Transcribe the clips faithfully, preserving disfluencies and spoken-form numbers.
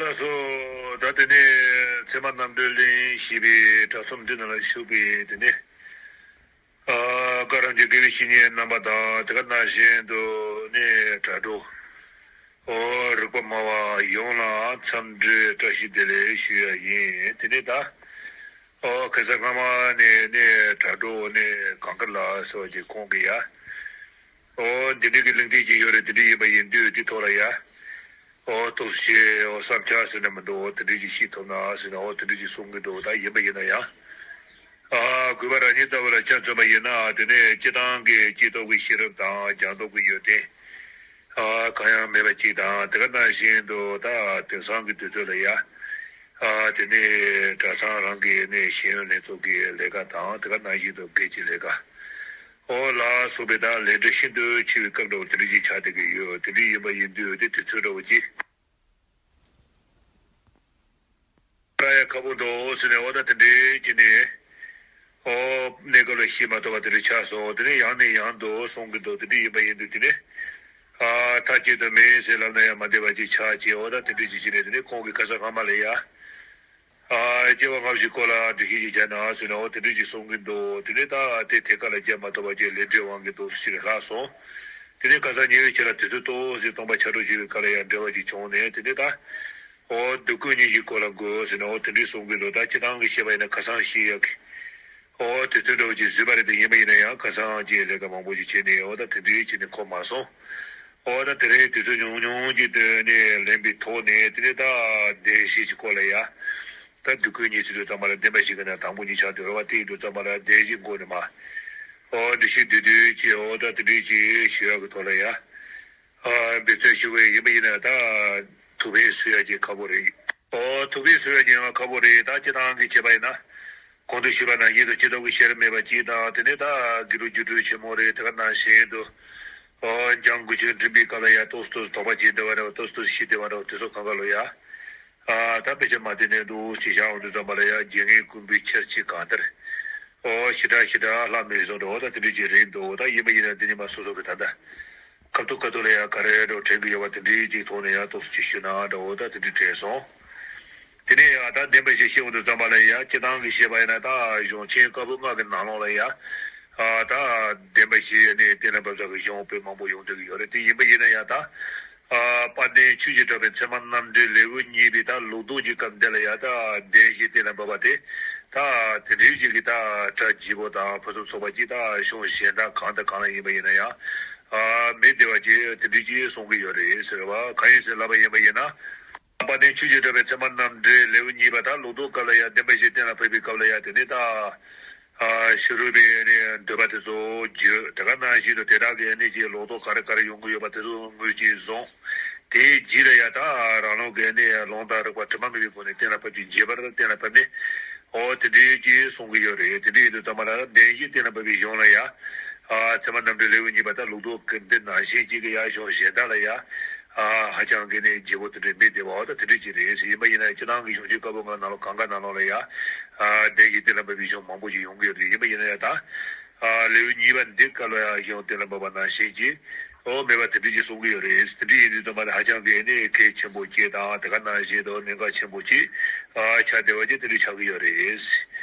ལགས་སོ། ད་དེ་ནས་ཚད་མ་རྣམ་འགྲེལ་གླེང་ཞེས་པའི་གྲྭ་ཚོམས་འདི་ནང་ལ་ཞུགས་པའི་དེ་ནས། ཨ། བཀའ་རམས་ཀྱི་དགེ་བའི་བཤེས་གཉེན་རྣམ་པ་དང་། དེ་ག་ནང་བཞིན་དུ་ནས་དྲ་གྲོགས། ཨོ། རིག་པ་སྨྲ་བ་ཡོངས་ལ་འཚམས་འདྲི་བཀྲ་ཤིས་བདེ་ལེགས་ཞུ་ཡ་ཡིན། དེ་ནས་ད། ཨོ། ཁ་སང་སྔ་མ་ནས་ནས་དྲ་གྲོགས་ནས་གངས་དཀར་ལགས་ཟེར་བ་ཅིག་ཁོང་གིས་ཡ། ཨོ། འདི་འདྲའི་གི་གླེང་སྟེགས་ཅིག་ཡོད་རེད། དེ་འདྲ་ཡིན་པ་ཡིན་དུས་དེ་ཐོག་ལ་ཡ། ཨོ། ཐུགས་རྗེ་ཆེ། ཨོ། བསམ་འཆར་ཟེར་ནས་མི་འདུག། ཨོ། དེ་འདྲ་ཅིག་ཤེས་ཐུབ་ན་ཟེར་ནས། ཨོ། དེ་འདྲ་ཅིག་གསུང་གི་འདུག། ད་ཡིན་པ་ཡིན་ན་ཡང་། ཨ། གུས་པ་རང་ཉིད་ལྟ་བུ་ལ་ཆ་མཚོན་པ་ཡིན་ན། དེ་ནས་སྤྱི་བཏང་གི་སྐྱེས་སྟོབས་ཀྱི་ཤེས་རབ་དང་སྦྱངས་སྟོབས་ཀྱི་ཡོན་ཏན། ཨ། གང་ཡང་མེད་པ་ཅིག་དང་། དེ་ག་ནང་བཞིན་དུ་ད་དེང་སང་གི་དུས་ཚོད་ལ་ཡ། ཨ། དེ་ནས་གྲྭ་ཚང་རང་གི་ནས་ཤེས་ཡོན་ལྷན་ཚོགས་ཀྱི་ལས་ཀ་དང་། དེ་ག་ནང་བཞིན་དུ་སྒེར་གྱི་ལས་ཀ། ཨོ། ལ་སོགས་པའི་ད་ལས་འབྲེལ་ཤིན་ཏུ་ཆེ་བའི་སྐབས་འདྲ་བོ་དེ་འདྲ་ཅིག་ཆགས་བསྡད་ཀྱི་ཡོད། དེ་འདྲ་ཡིན་པ་ཡིན་དུས་དེ་དུས་ཚོད་འདྲ་བོ་ཅིག་ར་ཡ་ཁག་པོ་འདུག་ཟེར་ནས། ཨོ། ད་དེ་འདྲའི་ཅིག་ནས། ཨོ། གནས་སྐབས་ལ་ཤེས་མ་ཐུབ་པ་དེ་འདྲ་ཆགས་སོང་། དེ་ནས་ཡང་ནས་ཡང་དུ་གསུང་གི་འདུག། དེ་འདྲ་ཡིན་པ་ཡིན་དུས་དེ་ནས། ཨ། མཐའ་གཅིག་ཏུ་མིན་ཟེར་ལབ་ན་ཡང་མ་བདེ་བ་ཅིག་ཆགས་བྱས། ཨོ། ད་དེ་འདྲ་ཅིག་བྱས་ནས་དེ་ནས་ཁོང་གིས་ཁ་སང་སྔ་མ་ལ་ཡ། ཨ། སྐྱེ་བ་སྔ་ཕྱི་སྐོར་ལ་འགྲེལ་བཤད་ཅིག་བྱས་ན་ཟེར་ནས། ཨོ། དེ་འདྲ་ཅིག་གསུང་གི་འདུག། དེ་ནས་ད་དེ་ཐད་ཀ་ལ་རྒྱབ་མ་ཐུབ་པ་ཅིག་ལས་འབྲེལ་དབང་གིས་འདུག་ཟེར་ཅིག་ལྷག་སོང་། དེ་ནས་ཁ་སང་ཉེ་བའི་ཆར་ལ་དུས་ཚོད་ཏོག་ཙམ་སྟོང་པ་ཆ་འགྲོ་བྱས་པའི་སྐབས་ལ་ཡང་འབྲེལ་བ་ཅིག་བྱུང་ནས། དེ་ནས་ད། ཨོ། སྡུག་ཀུན་གཉིས་ཀྱི་སྐོར་ལ་དགོས་ཟེར་ནས། ཨོ། དེ་འདྲའི་གསུང་གི་འདུག། ད་སྤྱི་བཏང་གི་བཤད་པ་ཡིན་ན་ཁ་སང་བཤད་ཡག་གི། ཨོ། དུས་ཚོད་འདྲ་བོ་ཅིག་བཟོས་པ་རེད་དེ། ཡིན་པ་ཡིན་ན་ཡང་ཁ་སང་ཅིག་ལས་ཀ་མང་པོ་ཅིག་བྱས་ནས། ཨོ། ད་དེ་འདྲའི་བྱས་ནས་གོ་མ་སོང་། ཨོ། ད་དེ་རིང་དུས་ཚོད་ཉུང་ཉུང་ཅིག་བཏོན་ནས་ལེན་པའི་ཐོག་ནས། དེ་ནས་ད་བདེན་བཞི་གྱི་སྐོར་ལ་ཡ། ད་སྡུག་ཀུན་གཉིས་ཟེར་དུས་ཙམ་པ་ལ་བདེན་པ་བཞི་གི་ནང་དང་པོ་གཉིས་ཆགས་བསྡད་རེད་བ། དེ་ཡིན་དུས་ཙམ་པ་ལ་བདེན་བཞི་མགོ་ནས་མར། ཨོ། འགྲེལ་བཤད་བསྡུས་བསྡུས་ཅིག། ཨོ། ད་དེ་འདྲའི་ཅིག་ཞུ་ཡག་གི་ཐོག་ལ་ཡ། ཨ། འབད་བརྩོན་ཞུ་གི་ཡིན་པ་ཡིན་ན། ད་ཐུགས་ཕན་གསོས་ཡ་ཅིག་ཁག་པོ་རེད། ཨོ། ཐུགས་ཕན་གསོས་ཡ་ཅིག་ཡང་ཁག་པོ་རེད། ད་སྤྱི་བཏང་གི་བྱས་པ་ཡིན་ན། གོང་དུ་ཞུས་པ་ནང་བཞིན་དུ་སྐྱེས་སྟོབས་ཀྱི་ཤེས་རབ་མེད་པ་ཅིག་དང་། དེ་ནས་ད་དགེ་ལུགས་སྒྱུ་འཕྲུལ་ཆེན་མོ་རེད། དེ་ག་ནང་བཞིན་དུ། ཨོ། འཇང་དགུ་ཆོས་འབྲིང་པའི་སྐབས་ལ་ཡ་ཏོག་ཙམ་ཏོག་ཙམ་དོགས་པ་བྱེད་བསྡད་པ་འདྲ་བོ། ཏོག་ཙམ་ཏོག་ཙམ་ཤི་བསྡད་པ་འདྲ་བོ། དེ་ཚོ་གང་ག་ལོ་ཡ། ཨ། ད་དཔེ་ཆ་མ་བལྟས་ནས་འདུག་ཅེས་བཞག་འོང་དུས་ཙམ་པ་ལ་ཡ། རྗེ་ངེད་ཀུན་པོའི་ཆར་ཆེ་གང་ལྟར། ཨོ། ཞེ་དྲག་ཞེ་དྲག་ལྷག་མེད་བཟོ་འདྲ་བོ། ད་དེ་འདྲ་ཅིག་རེད་འདུག། ད་ཡིན་པ་ཡིན་ན་འདི་ཉི་མ་སོ་སོ་གི་ད་ལྟ་ཁ་ཐུག་ཁ་ཐུག་ལ་ཡ་ག་རེ་འདྲ་བོ་དྲན་གི་ཡོད་པ་དེ་འདྲའི་ཅིག་ཐོག་ནས་ཡ་ཏོག་ཙམ་ཅིག་ཞུས་ན་འདྲ་བོ། ད་དེ་འདྲ་དྲན་སོང་། དེ་ནས་ཡ་ད་བདེན་པ་བཞི་བཤད་འོང་དུས་ཙམ་པ་ལ་ཡ། སྤྱི་བཏང་གི་བཤད་པ་ཡིན་ན། ད་གཞུང་ཆེན་བཀའ་པོད་ལྔ་གི་ནང་ལོགས་ལ་ཡ། ཨ། ད་བདེན་པ་བཞི་ནས་གཏན་ལ་ཕབ་ས་གི་གཞུང་དཔེ་མང་པོ་ཡོང་བསྡད་ཀྱི་ཡོད་རེད། དེ་ཡིན་པ་ཡིན་ན་ཡ། ད། ཨ། དཔལ་ལྡན་ཆོས་ཀྱི་གྲགས་པའི་ཚད་མ་རྣམ་འགྲེལ་ལེའུ་གཉིས་པའི་ད་ལུགས་ལྡོག་གི་སྐབས་འདི་ལ་ཡ། ད་བདེན་བཞི་གཏན་ལ་ཕབ་པ་དེ། ད་དེ་འདྲའི་ཅིག་གི་ད་གྲ་རྒྱས་པོ་དང་ཕུན་སུམ་ཚོགས་པ་ཅིག་ད་གཞུང་གཞན་དག་གང་དང་གང་ལ་ཡིན་པ་ཡིན་ན་ཡང་། ཨ། མི་བདེ་བ་ཅིག་དེ་འདྲའི་ཅིག་གསུང་གི་ཡོད་རེད་ཟེར་བ། གང་ཡིན་ཟེར་ལབ་པ་ཡིན་པ་ཡིན་ན། དཔལ་ལྡན་ཆོས་ཀྱི་གྲགས་པའི་ཚད་མ་རྣམ་འགྲེལ་ལེའུ་གཉིས་པ་ད་ལུགས་ལྡོག་སྐབས་ལ་ཡ། བདེན་པ་བཞི་གཏན་ལ་ཕབ་པའི་སྐབས་ལ་ཡ། དེ་ནས་ད། ཨ། ཕྱི་རོལ་པའི་ནི་འདོད་པ་དེ་ཚོ་བརྗོད། དེ་ག་ནང་བཞིན་དུ་དེ་དག་གི་ནི་ཅིག་ལོག་རྟོག་ག་རེ་ག་རེ་ཡོང་གི་ཡོད་པ་དེ་ཚོ་ངོས་ཀྱིས་བཟུང་། དེའི་རྗེས་ལ་ཡ་ད་རང་ལུགས་ཀྱི་ནི་ལུང་དང་རིགས་པ་དྲི་མ་མེད་པའི་སྒོ་ནས་གཏན་ལ་ཕབ་ཀྱི། རྒྱས་པར་གཏན་ལ་ཕབ་ནས། ཨོ། དེ་འདྲའི་ཅིག་གསུང་གི་ཡོད་རེད། དེ་འདྲ་ཡིན་དུས་ཙམ་པ་ལ་བདེན་བཞི་གཏན་ལ་ཕབ་པའི་གཞུང་ལ་ཡ། ཨ། ཚད་མ་རྣམ་འགྲེལ་ལེའུ་གཉིས་པ་ད་ལུགས་ལྡོག་གི་འདི་ནང་བཞིན་ཅིག་གི་ཡ་གཞུང་གཞན་དག་ལ་ཡ། ཨ། ཧ་ཅང་གི་ནི་རྒྱས་པོ་དེ་འདྲ་མི་བདེ་བ། ཨོ། ད་དེ་འདྲ་ཅིག་རེད། ཡིན་པ་ཡིན་ན་སྤྱི་བཏང་གི་གཞུང་ཆེན་བཀའ་པོད་ལྔ་ནང་ལོགས་གང་ག་ནང་ལོགས་ལ་ཡ། ཨ། བདེན་བཞི་གཏན་ལ་ཕབ་པའི་གཞུང་མང་པོ་ཞིག་ཡོང་གི་ཡོད་རེད། ཡིན་པ་ཡིན་ན་ཡང་ད། ཨ། ལེའུ་གཉིས་པ་འདི་སྐབས་ལ་ཡང་གཞུང་གཏན་ལ་ཕབ་པ་ནང་བཞིན་གྱི། ཨོ། མེད་པ་དེ་འདྲ་ཅིག་གསུང་གི་ཡོད་རེད། དེ་འདྲ་ཡིན་དུས་ཙམ་པ་ལ་ཧ་ཅང་གི་ནི་གལ་ཆེན་པོ་ཅིག་དང་། དེ་ག་ནང་བཞིན་དུ་གནད་འགག་ཆེན་པོ་ཅིག་ཨ། ཆགས་བསྡད་པ་ཅིག་དེ་འདྲ་ཆགས་ཀྱི་ཡོད་རེད།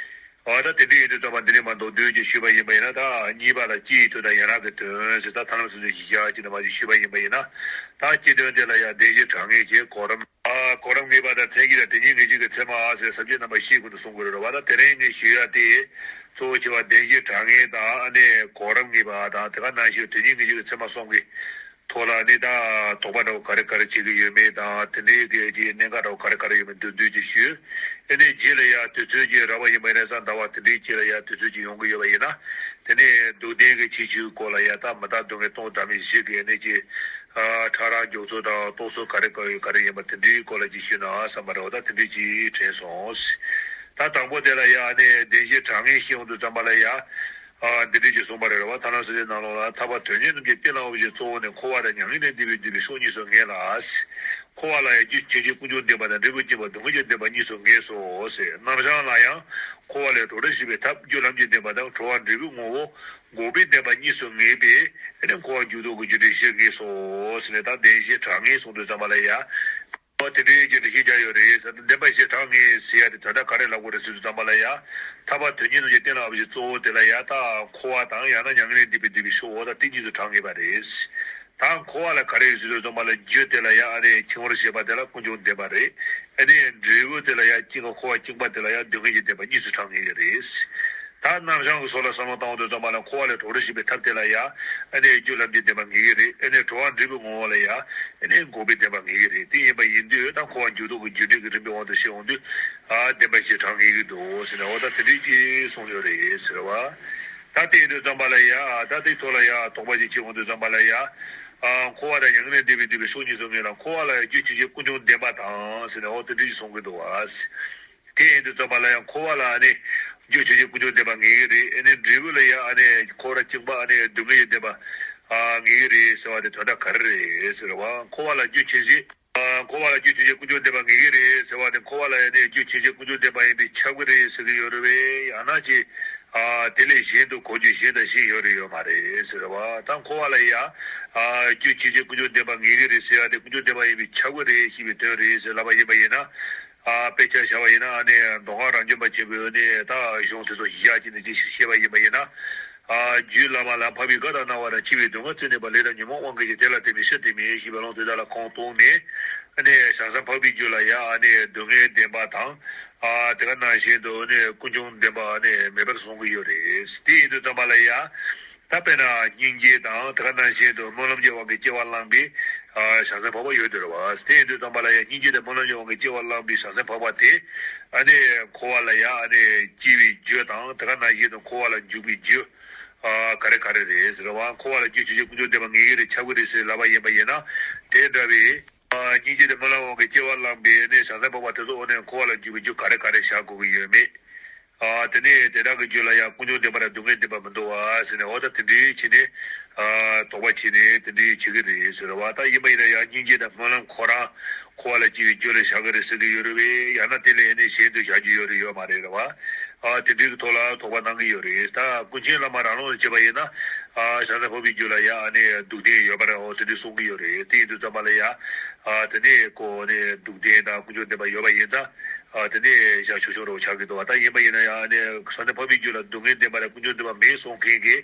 ཨ། ད་དེ་འདྲ་ཡིན་དུས་ཙམ་པ་འདི་ནས་མར་མདོར་བསྡུས་ཅིག་ཞུས་པ་ཡིན་པ་ཡིན་ན། ད་གཉིས་པ་ལ་སྤྱི་ཡི་དོན་དང་ཡན་ལག་གི་དོན་ཟེར། ད་ཐར་ལམ་སེམས་འགྲེལ་གཞི་བཞག་ཅིག་ནས་མར་ཅིག་ཞུས་པ་ཡིན་པ་ཡིན་ན། ད་སྤྱི་དོན་དེ་ལ་ཡང་བདེན་བཞི་གྲངས་ངེས་ཀྱི་གོ་རིམ། ཨ། གོ་རིམ་ངེས་པ་དང་མཚན་ཉིད་དང་དེ་ཉིད་ངེས་བྱེད་ཀྱི་ཚད་མ་ཟེར་ས་བཅད་རྣམ་པ་བཞིའི་སྒོ་ནས་གསུང་དགོས་རེད་བ། ད་དེ་རིང་ངས་ཞུ་ཡ་དེ་གཙོ་བོ་ཆེ་བ་བདེན་བཞི་གྲངས་ངེས་དང་། ཨ་ནི་གོ་རིམ་ངེས་པ་དང་། དེ་ག་ནང་བཞིན་དེ་ཉིད་ངེས་བྱེད་ཀྱི་ཚད་མ་གསུམ་གྱི་ཐོག་ལ་ནི་ད་དོགས་པ་འདྲ་བོ་ག་རེ་ག་རེ་བྱེད་ཀྱི་ཡོད་མེད་དང་། དེ་འདྲའི་གི་གི་གནད་འགག་འདྲ་བོ་ག་རེ་ག་རེ་ཡོད་མེད་མདོར་བསྡུས་ཅིག་ཞུས། ཨ་ནི་རྗེས་ལ་ཡ་དུས་ཚོད་ཅིག་རག་པ་ཡིན་པ་ཡིན་ན། གཟའ་ཟླ་བ་དེ་འདྲའི་ཅིག་ལ་ཡ་དུས་ཚོད་ཅིག་ཡོང་གི་ཡོད་པ་ཡིན་ན། དེ་ནས་སྡུག་བདེན་གྱི་ཁྱད་ཆོས་སྐོར་ལ་ཡ། ད་མི་རྟག་སྡུག་བསྔལ་སྟོང་བདག་མེད་བཞི་གི་ཨ་ནི་ཅིག་ཨ། ཕྲ་རགས་འཇོག་ཚུལ་དང་རྟོགས་ཚུལ་ག་རེ་ག་རེ་ཡོད་པ་དེ་འདྲའི་སྐོར་ལ་ཅིག་ཞུས་ན་བསམ་པ་རེད་བ། ད་དེ་འདྲ་ཅིག་དྲན་སོང་། ད་དང་པོ་དེ་ལ་ཡ་ཨ་ནི་བདེན་བཞི་གྲངས་ངེས་བཤད་ཡོང་དུས་ཙམ་པ་ལ་ཡ། ཨ། འདི་འདྲ་ཅིག་གསུངས་པ་རེད་བ། ཐར་ལམ་སེམས་འགྲེལ་ནང་ལོགས་ལ། ཐར་པ་དོན་གཉེར་རྣམས་ཀྱི་གཏན་ལ་དབབ་བྱེད་གཙོ་བོ་ནི་འཁོར་བ་དང་མྱ་ངན་ལས་འདས་པའི་བདེ་བའི་ཕྱོགས་གཉིས་སུ་ངེས་ལ། འཁོར་བ་ལ་ཡང་རྒྱུ་བྱས་རྗེས་ཀུན་འབྱུང་བདེན་པ་དང་འབྲས་བུ་སྐྱེ་བ་སྡུག་བསྔལ་གྱི་བདེན་པ་གཉིས་སུ་ངེས་སོ་ཟེར། རྣམ་གཞག་ལ་ཡང་འཁོར་བ་ལས་གྲོལ་བར་བྱེད་པའི་ཐབས་རྒྱུ་ལམ་གྱི་བདེན་པ་དང་། གྲོལ་བ་འབྲས་བུའི་ངོ་བོ་འགོག་པའི་བདེན་པ་གཉིས་སུ་ངེས་པས། ཨ་ནི་འཁོར་བ་འཇུག་ལྡོག་གི་རྒྱུ་འབྲས་བཞིར་ངེས་སོ་ཟེར་ནས། ད་བདེན་བཞི་གྲངས་ངེས་གསུངས་དུས་ཙམ་པ་ལ་ཡ། ཨོ་དེ་འདྲའི་གི་འགྲེལ་བཤད་རྒྱག་ཡོད་རེད་ཟེར། བདེན་པ་བཞི་གྲངས་ངེས་ཟེར་ཡ་དེ་དོན་དག་ག་རེ་ལབ་དགོས་རེད་ཟེར་དུས་ཙམ་པ་ལ་ཡ། ཐར་པ་དོན་གཉེར་རྣམས་ཀྱི་གཏན་ལ་དབབ་བྱེད་གཙོ་བོ་དེ་ལ་ཡ། ད་འཁོར་བ་དང་ཡང་ན་མྱ་ངན་ལས་འདས་པའི་བདེ་བའི་གཤོག་འོ་ད་དེ་གཉིས་སུ་གྲངས་ངེས་པ་རེད། ད་འཁོར་བ་ལ་ག་རེ་ཡོད་ཟེར་དུས་ཙམ་པ་ལ་རྒྱུ་དེ་ལ་ཡ་ཨ་ནི་འཆིང་བར་བྱེད་པ་དེ་ལ་ཀུན་འབྱུང་བདེན་པ་རེད། ཨ་ནི་འབྲས་བུ་དེ་ལ་ཡ་སྐྱེ་འཁོར་བ་བཅིངས་པ་དེ་ལ་ཡ་སྡུག་བསྔལ་གྱི་བདེན་པ་གཉིས་སུ་གྲངས་ངེས་ཀྱི་རེད། ད་རྣམ་བྱང་གི་ཕྱོགས་ལ་བསམ་བློ་བཏང་བ་དུས་ཙམ་པ་ལ་འཁོར་བ་ལས་གྲོལ་བར་བྱེད་པའི་ཐབས་དེ་ལ་ཡ། ཨ་ནི་རྒྱུ་ལམ་གྱི་བདེན་པ་ངེས་ཀྱི་རེད། ཨ་ནི་གྲོལ་བ་འབྲས་བུའི་ངོ་བོ་ལ་ཡ། ཨ་ནི་འགོག་པའི་བདེན་པ་ངེས་ཀྱི་རེད། དེ་ཡིན་པ་ཡིན་དུས་ད་འཁོར་བ་འཇུག་ལྡོག་གི་རྒྱུ་འབྲས་ཀྱི་རིམ་པའི་དབང་དུ་བྱས་ཡོང་དུས། ཨ་བདེན་པ་བཞི་གྲངས་ངེས་ཀྱི་འདུག་ཟེར་ནས་འོ་ད་དེ་འདྲའི་ཅིག་གསུངས་ཡོད་རེད་ཟེར་བ། ད་དེ་ཡིན་དུས་ཙམ་པ་ལ་ཡ། ད་དེའི་ཐོག་ལ་ཡ་དོགས་པ་ཅིག་བྱེད་ཡོང་དུས་ཙམ་པ་ལ་ཡ། ཨ་འཁོར་བ་དང་མྱ་ངན་ལས་འདས་པའི་བདེ་བའི་གཤོག་གཉིས་སུ་ངེས་ལ་འཁོར་བ་ལ་ཡ་རྒྱུ་ཆོས་ཅན་ཀུན་འབྱུང་བདེན་པ་དང་ཟེར་ནས་འོ་དེ་འདྲའི་ཅིག་གསུང་གི་འདུག་བ། དེ་ཡིན་དུས་ཙམ་པ་ལ་ཡང་འཁོར་བ་ལ་ཨ་ནི་རྒྱུ་ཆོས་ཅན་ཀུན་འབྱུང་བདེན་པ་ངེས་ཀྱི་རེད། ཨ་ནི་འབྲས་བུ་ལ་ཡང་ཨ་ནི་འཁོར་བ་བཅིངས་པ་ཨ་ནི་སྡུག་བསྔལ་གྱི་བདེན་པ་ཨ་ངེས་ཀྱི་རེད་ཟེར་བ་དེ་དོན་དག་ག་རེ་རེད་ཟེར་བ། འཁོར་བ་ལ་རྒྱུ་ཆོས་ཅན། ཨ་འཁོར་བ་ལ་རྒྱུ་ཆོས་ཅན་ཀུན་འབྱུང་བདེན་པ་ངེས་ཀྱི་རེད་ཟེར་བ་དེ་འཁོར་བ་ལ་ཡང་ནི་རྒྱུ་ཆོས་ཅན་ཀུན་འབྱུང་བདེན་པ་ཡིན་པས་ཁྱབ་ཀྱི་རེད་ཟེར་གྱི་ཡོད་རེད་བས། ཡང་ན་ཅི། ཨ་དེ་ལས་གཞན་དུ་གོ་རྒྱུ་གཞན་དང་གཞན་ཡོད་རེད་ཡོད་མ་རེད་ཟེར་བ། ད་འཁོར་བ་ལ་ཡང་ཨ་རྒྱུ་ཆོས་ཅན་ཀུན་འབྱུང་བདེན་པ་ངེས་ཀྱི་རེད་ཟེར་བ་དེ་ཀུན་འབྱུང་བདེན་པ་ཡིན་པས་ཁྱབ་ཀྱི་རེད་ཞེས་པའི་དོན་རེད་ཟེར་ལབ་པ་ཡིན་པ་ཡིན་ན། ཨ་དཔེ་ཆ་བཞག་པ་ཡིན་ན་ཨ་ནི་མདོ་སྔགས་རང་བྱོན་པ་ཆེན་པོའི་ནི་ད་གཞུང་དེ་ཚོ་ཡག་ཅིག་ནས་ཅིག་བཤད་པ་ཡིན་པ་ཡིན་ན། ཨ་རྒྱུད་བླ་མ་ལ་འཕགས་པའི་དགའ་དང་སྣང་བ་དང་། འཆི་བའི་སྡུག་བསྔལ་བརྩེ་ནུས་པ། ལས་དང་ཉོན་མོངས་དབང་གིས་བྱས། དེ་ལ་བརྟེན་པའི་ཤི་དེ་མེད་ཞེས་པའི་ལུང་དེ་དག་ལ་ཁུངས་གཏུགས་ནས། ཨ་ནི་བྱང་སེམས་འཕགས་པའི་རྒྱུད་ལ་ཡང་ཨ་ནི་སྡུག་བསྔལ་བདེན་པ་དང་། ཨ་དེ་ག་ནང་བཞིན་དུ་ཨ་ནི་ཀུན་འབྱུང་བདེན་པ་ཨ་ནི་མེད་པར་གསུང་གི་ཡོད་རེད། དེ་ཡིན་དུས་ཙམ་པ་ལ་ཡང་། ད་དཔེར་ན་སྙིང་རྗེ་དང་དེ་ག་ནང་བཞིན་དུ་སྨོན་ལམ་གྱི་དབང་གིས་སྐྱེ་བ་བླངས་པའི་ཨ་བྱང་སེམས་འཕགས་པ་ཡོད་དེ་རེད་བ། དེ་ཡིན་དུས་ཙམ་པ་ལ་ཡང་སྙིང་རྗེ་དང་སྨོན་ལམ་གྱི་དབང་གིས་སྐྱེ་བ་བླངས་པའི་བྱང་སེམས་འཕགས་པ་དེ་ཨ་ནི་འཁོར་བ་ལ་ཡང་ཨ་ནི་སྐྱེ་བའི་རྒྱུ་དང་དེ་ག་ནང་བཞིན་དུ་འཁོར་བ་ལ་འཇུག་པའི་རྒྱུ་ཨ་ག་རེ་ག་རེ་རེད་ཟེར་བ། འཁོར་བ་ལ་རྒྱུ་ཆོས་ཅན་ཀུན་འབྱུང་བདེན་པ་ངེས་ཀྱི་རེད་ཁྱབ་ཀྱི་རེད་ཟེར་ལབ་པ་ཡིན་པ་ཡིན་ན། དེ་འདྲ་བའི་ཨ་སྙིང་རྗེ་དང་སྨོན་ལམ་དབང་གིས་སྐྱེ་བ་བླངས་པའི་ཨ་ནི་བྱང་སེམས་འཕགས་པ་དེ་ཚོ་ཨ་ནི་འཁོར་བ་ལ་འཇུག་པའི་རྒྱུ་ག་རེ་ག་རེ་བཞག་དགོས་ཀྱི་ཡོད་མེད། ཨ་དེ་ནས་དེ་དག་གི་རྒྱུད་ལ་ཡང་ཀུན་འབྱུང་བདེན་པ་དང་སྡུག་བསྔལ་བདེན་པ་མི་འདུག་བ་ཟེར་ནས་འོ་ད་དེ་འདྲའི་ཕྱིར་ནས་ཨ་དོགས་པ་བྱས་ནས་དེ་འདྲའི་བྱེད་ཀྱི་རེད་ཟེར་བ། ད་ཡིན་པ་ཡིན་ན་ཡང་སྙིང་རྗེ་དང་སྨོན་ལམ་ཁོ་རང་འཁོར་བ་ལ་སྐྱེ་བའི་རྒྱུ་ལ་བཞག་གི་རེད་ཟེར་གྱི་ཡོད་རེད་བས། ཡང་ན་དེ་ལས་ཨ་ནི་གཞན་དུ་བཞག་རྒྱུ་ཡོད་རེད་ཡོད་མ་རེད་རེད་བ། ཨ་དེ་འདྲའི་གི་ཐོག་ལ་དོགས་པ་གནང་གི་ཡོད་རེད། ད་ཀུན་མཁྱེན་བླ་མ་རང་ལུགས་ལ་བྱས་པ་ཡིན་ན་ཨ་བྱང་སེམས་འཕགས་པའི་རྒྱུད་ལ་ཡང་ཨ་ནི་སྡུག་བདེན་ཡོད་པ་རེད། འོ་དེ་འདྲའི་གསུང་གི་ཡོད་རེད། དེ་ཡིན་དུས་ཙམ་པ་ལ་ཡང་ཨ་དེ་ནས་ཁོ་ནི་སྡུག་བདེན་དང་ཀུན་འབྱུང་བདེན་པ་ཡོད་པ་ཡིན་ཙང་། ཨ་དེ་ནས་བཞག་ཆོག་ཆོག་རོགས་ཆགས་ཀྱི་འདུག་བ། ད་ཡིན་པ་ཡིན་ན་ཡང་ཨ་ནི་བྱང་སེམས་འཕགས་པའི་རྒྱུད་ལ་སྡུག་བསྔལ་བདེན་པ་དང་ཀུན་འབྱུང་བདེན་པ་མེད་གསུང་མཁན་གྱི་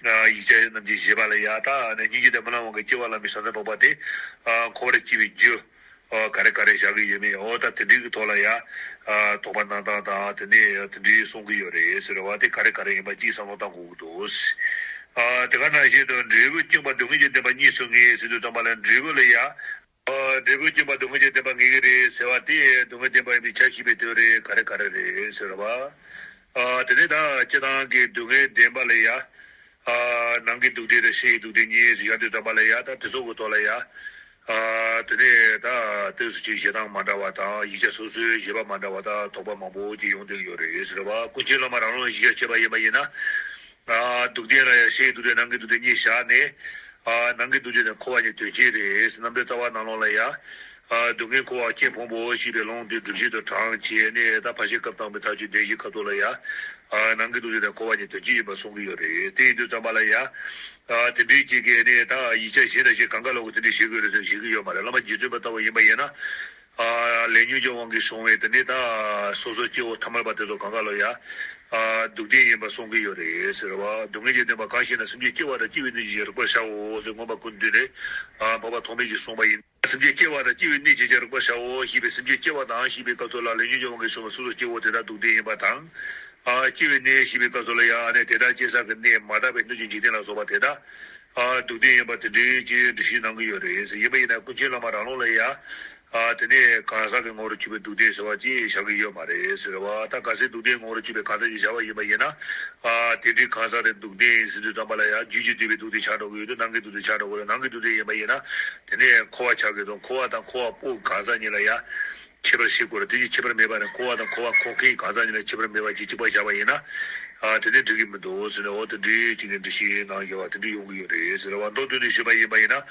ཨ་ཡིག་ཆ་རྣམས་ཀྱི་བཞེད་པ་ལ་ཡང་ད་ཨ་ནི་སྙིང་རྗེ་དང་སྨོན་ལམ་དབང་གིས་སྐྱེ་བ་བླངས་པའི་བྱང་སེམས་འཕགས་པ་དེ་ཨ་འཁོར་བར་སྐྱེ་བའི་རྒྱུ་ཨ་ག་རེ་ག་རེ་བཞག་གི་ཡོད་མེད། འོ་ད་དེ་འདྲའི་གི་ཐོག་ལ་ཡང་ཨ་དོགས་པ་གནང་སྟངས་དང་དེ་ནས་དེ་འདྲའི་གསུང་གི་ཡོད་རེད་ཟེར་བ་དེ་ག་རེ་ག་རེ་ཡིན་པ་གཅིག་བསམ་བློ་བཏང་དགོས་ཀྱི་འདུག་ཨ་དེ་ག་ནང་བཞིན་དུ་འབྲས་བུ་བཅིངས་པ་སྡུག་བསྔལ་གྱི་བདེན་པ་གཉིས་སུ་ངེས་ཟེར་དུས་ཙམ་པ་ལ་འབྲས་བུ་ལ་ཡང་། འབྲས་བུ་བཅིངས་པ་སྡུག་བསྔལ་གྱི་བདེན་པ་ངེས་ཀྱི་རེད་ཟེར་བ་དེ་སྡུག་བསྔལ་བདེན་པ་ཡིན་པས་ཁྱབ་ཞེས་པའི་དོན་རེད། ག་རེ་ག་རེ་རེད་ཟེར་བ། དེ་ནས་ད་སྤྱིར་བཏང་གི་སྡུག་བསྔལ་བདེན་པ་ལ་ཡ། ནང་གི་སྡུག་བདེན་དང་ཕྱིའི་སྡུག་བདེན་གཉིས་ཟེར་ཡ་དུས་ཙམ་པ་ལ་ཡ་ད་དེ་ཚོ་གི་ཐོག་ལ་ཡ། དེ་ནས་ད་ལྟོས་སུ་ཅིག་བཞེད་སྟངས་མ་འདྲ་བ་དང་ཡིག་ཆ་སོ་སོའི་བཞེད་པ་མ་འདྲ་བ་དང་དོགས་པ་མང་པོ་ཅིག་ཡོང་བསྡད་ཀྱི་ཡོད་རེད་ཟེར་བ། ཀུན་མཁྱེན་བླ་མ་རང་ལུགས་ཡིག་ཆ་བྱས་པ་ཡིན་པ་ཡིན་ན། སྡུག་བདེན་ལ་ཡང་ཕྱིའི་སྡུག་བདེན་ནང་གི་སྡུག་བདེན་གཉིས་བཞག་ནས། ནང་གི་སྡུག་བདེན་དེ་འཁོར་བ་ཉིད་དོན་སྤྱི་རེད། རྣམ་འགྲེལ་རྩ་བ་ནང་ལོགས་ལ་ཡང་། སྡུག་བསྔལ་འཁོར་བ་རྐྱེན་ཕུང་པོ་ཞེས་པའི་ལུང་དེ་སྒྲུབ་བྱེད་དུ་དྲངས་བྱས་ནས་ད་ཕར་ཕྱིན་སྐབས་དང་པོའི་མཐའ་དཔྱོད་བདེན་བཞིའི་ཁ་ཐོག་ལ་ཡང་། ནང་གི་སྡུག་བདེན་དེ་འཁོར་བ་ཉིད་དོན་སྤྱི་ཡིན་པ་གསུང་གི་ཡོད་རེད། དེ་ཡིན་དུས་ཙམ་པ་ལ་ཡང་། དེ་འདྲའི་ཅིག་གིས་ནི་ད་ཡིག་ཆ་གཞན་དང་གཞན་གང་ག་ལོག་གི་དེ་འདྲའི་བྱེད་དགོས་རེད་ཟེར་བྱེད་ཀྱི་ཡོད་མ་རེད། བླ་མ་རྗེ་བཙུན་པ་ལྟ་བུ་ཡིན་པ་ཡིན་ན། ལས་ཉོན་གྱི་དབང་གིས་བྱུང་བའི་དེ་ནི་ད་སོ་སོ་སྐྱེ་བོ་ཐ་མལ་པ་དེ་ཚོ་གང་ག་ལོ་ཡ། སྡུག་བདེན་ཡིན་པ་གསུང་གི་ཡོད་རེད་ཟེར་བ། སྡུག་བསྔལ་གྱི་བདེན་པ་གང་ཞེ་ན། སེམས་ཅན་སྐྱེ་བ་དང་སྐྱེ་བའི་གནས་ཀྱི་རིགས་པར་བྱའོ་ཟེར་མངོན་པ་ཀུན་བཏུས་ནས་འཕགས་པ་ཐོགས་མེད་ཀྱིས་གསུངས་པ་ཡིན། སེམས་ཅན་སྐྱེ་བ་དང་སྐྱེ་བའི་གནས་ཀྱི་རིགས་པར་བྱའོ་ཞེས་པའི་སེམས་ཅན་སྐྱེ་བ་དང་ཞེས་པའི་སྐབས་སུ་ལ་ལས་ཉོན་གྱི་དབང་གིས་བྱུང་བའི་སོ་སོ་སྐྱེ་བོ་དེ་དག་སྡུག་བདེན་ཡིན་པ་དང་། སྐྱེ་བའི་གནས་ཞེས་པའི་སྐབས་སུ་ལ་ཡང་ནས་དེ་དག་སྐྱེ་ས་ཀྱི་གནས་མ་དག་པའི་སྣོད་ཀྱི་འཇིག་རྟེན་ལ་སོགས་པ་དེ་དག་སྡུག་བདེན་ཡིན་པ་དེ་འདྲའི་ཅིག་འགྲེལ་བཤད་གནང་གི་ཡོད་རེད་ཟེར། ཡིན་པ་ཡིན་ན་ཀུན་མཁྱེན་བླ་མ་རང་ལུགས་ལ་ཡང་། ཨ་དེ་ནས་གང་ཟག་གི་ངོ་བོར་གྱུར་པའི་སྡུག་བདེན་ཟེར་བ་ཅིག་བཞག་གི་ཡོད་མ་རེད་ཟེར་བ། ད་གལ་སྲིད་སྡུག་བདེན་ངོ་བོར་གྱུར་པའི་གང་ཟག་ཅིག་བཞག་པ་ཡིན་པ་ཡིན་ན། ཨ་དེ་འདྲའི་གང་ཟག་དེ་སྡུག་བདེན་ཡིན་ཟེར་དུས་ཙམ་པ་ལ་ཡང་རྒྱུད་ཀྱིས་བསྡུས་པའི་སྡུག་བདེན་ཆགས་འགྲོ་གི་ཡོད་དུས་ནང་གི་སྡུག་བདེན་ཆགས་འགྲོ་གི་རེད། ནང་གི་སྡུག་བདེན་ཡིན་པ་ཡིན་ན། དེ་ནས་འཁོར་བ་ཆགས་ཀྱི་འདུག་འཁོར་བ་དང་འཁོར་བ་པོ་གང་ཟག་གཉིས་ལ་ཡང་ཁྱད་པར་ཕྱེ་དགོས་རེད། དེ་གཉིས་ཁྱད་པར་མེད་པ་ནས་འཁོར་བ་དང་འཁོར་བ་འཁོར་མཁན་གང་ཟག་གཉིས་ལ་ཁྱད་པར་མེད་པ་ཅིག་གཅིག་པ་བཞག་པ་ཡིན་ན། ཨ་དེ་ནས་འགྲིག་གི་མི་འདུག་ཟེར་ནས་འོ་དེ་འདྲའི་ཅིག་གི་འགྲེལ་བཤད་གནང་ཡོད་པ་དེ་འདྲ་ཡོང་གི་ཡོད་རེད་ཟེར་བ། མདོར་བསྡུས་ནས་ཞུས་པ་ཡིན་པ་ཡིན་ན།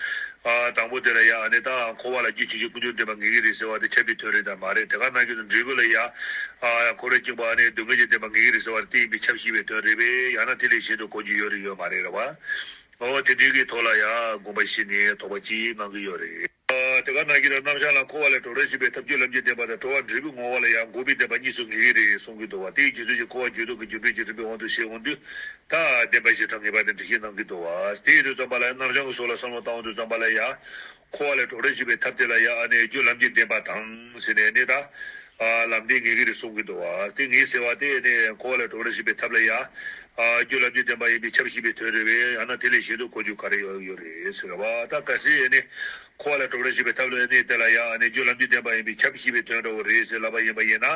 ཨ་དང་པོ་དེ་ལ་ཡང་ཨ་ནི་ད་འཁོར་བ་ལ་རྒྱུ་ཆོས་ཅན་ཀུན་འབྱུང་བདེན་པ་ངེས་ཀྱི་རེད་ཟེར་བ་དེ་ཁྱབ་པའི་དོན་རེད་དམ་མ་རེད། དེ་ག་ནང་བཞིན་དུ་འབྲས་བུ་ལ་ཡང་ཨ་འཁོར་བའི་བཅིངས་པ་ཨ་ནི་སྡུག་བསྔལ་གྱི་བདེན་པ་ངེས་ཀྱི་རེད་ཟེར་བ་དེ་ཡིན་པས་ཁྱབ་ཞེས་པའི་དོན་རེད་པས། ཡང་ན་དེ་ལས་གཞན་དུ་གོ་རྒྱུ་ཡོད་རེད་ཡོད་མ་རེད་རེད་བ། འོ་དེ་འདྲའི་གི་ཐོག་ལ་ཡང་དགོངས་པ་བཞེས་ནས་དོགས་པ་གཅིག་གནང་གི་ཡོད་རེད། དེ་ག་ནང་བཞིན་དུ་རྣམ་གཞག་ལ་འཁོར་བ་ལས་གྲོལ་བར་བྱེད་པའི་ཐབས་རྒྱུ་ལམ་གྱི་བདེན་པ་དང་། གྲོལ་བ་འབྲས་བུའི་ངོ་བོ་ལ་ཡང་འགོག་པའི་བདེན་པ་གཉིས་སུ་ངེས་ཀྱི་རེད་གསུང་གི་འདུག་བ། དེའི་རྗེས་སུ་ཀྱི་འཁོར་བ་འཇུག་ལྡོག་གི་རྒྱུ་འབྲས་ཀྱི་རིམ་པའི་དབང་དུ་བྱས་འོང་དུས་ད་བདེན་པ་བཞི་གྲངས་ངེས་པ་དེ་འགྲེལ་བཤད་གནང་གི་འདུག་བ། དེ་ཡིན་དུས་ཙམ་པ་ལ་རྣམ་གཞག་གི་ཕྱོགས་ལ་བསམ་བློ་བཏང་འོང་དུས་ཙམ་པ་ལ་ཡང་འཁོར་བ་ལས་གྲོལ་བར་བྱེད་པའི་ཐབས་དེ་ལ་ཡང་ཨ་ནི་རྒྱུ་ལམ་གྱི་བདེན་པ་དང་ཟེར་ནས་ནི་ད་ལམ་བདེན་ངེས་ཀྱི་རེད་གསུང་གི་འདུག་བ། དེ་ངེས་ཟེར་བ་དེ་ནི་འཁོར་བ་ལས་གྲོལ་བར་བྱེད་པའི་ཐབས་ལ་ཡང་རྒྱུ་ལམ་གྱི་བདེན་པ་ཡིན་པས་ཁྱབ་ཞེས་པའི་དོན་རེད་པས། ཡང་ན་དེ་ལས་གཞན་དུ་གོ་རྒྱུ་ག་རེ་ཡོད་ཡོད་རེད་ཟེར་བ། ད་གལ་སྲིད་ནི་འཁོར་བ་ལས་གྲོལ་བར་བྱེད་པའི་ཐབས་ལ་ནི་དེ་ལ་ཡང་ནི་རྒྱུ་ལམ་གྱི་བདེན་པ་ཡིན་པས་ཁྱབ་ཞེས་པའི་དོན་འདྲ་བོ་རེད་ཟེར་ལབ་པ་ཡིན་པ་ཡིན་ན།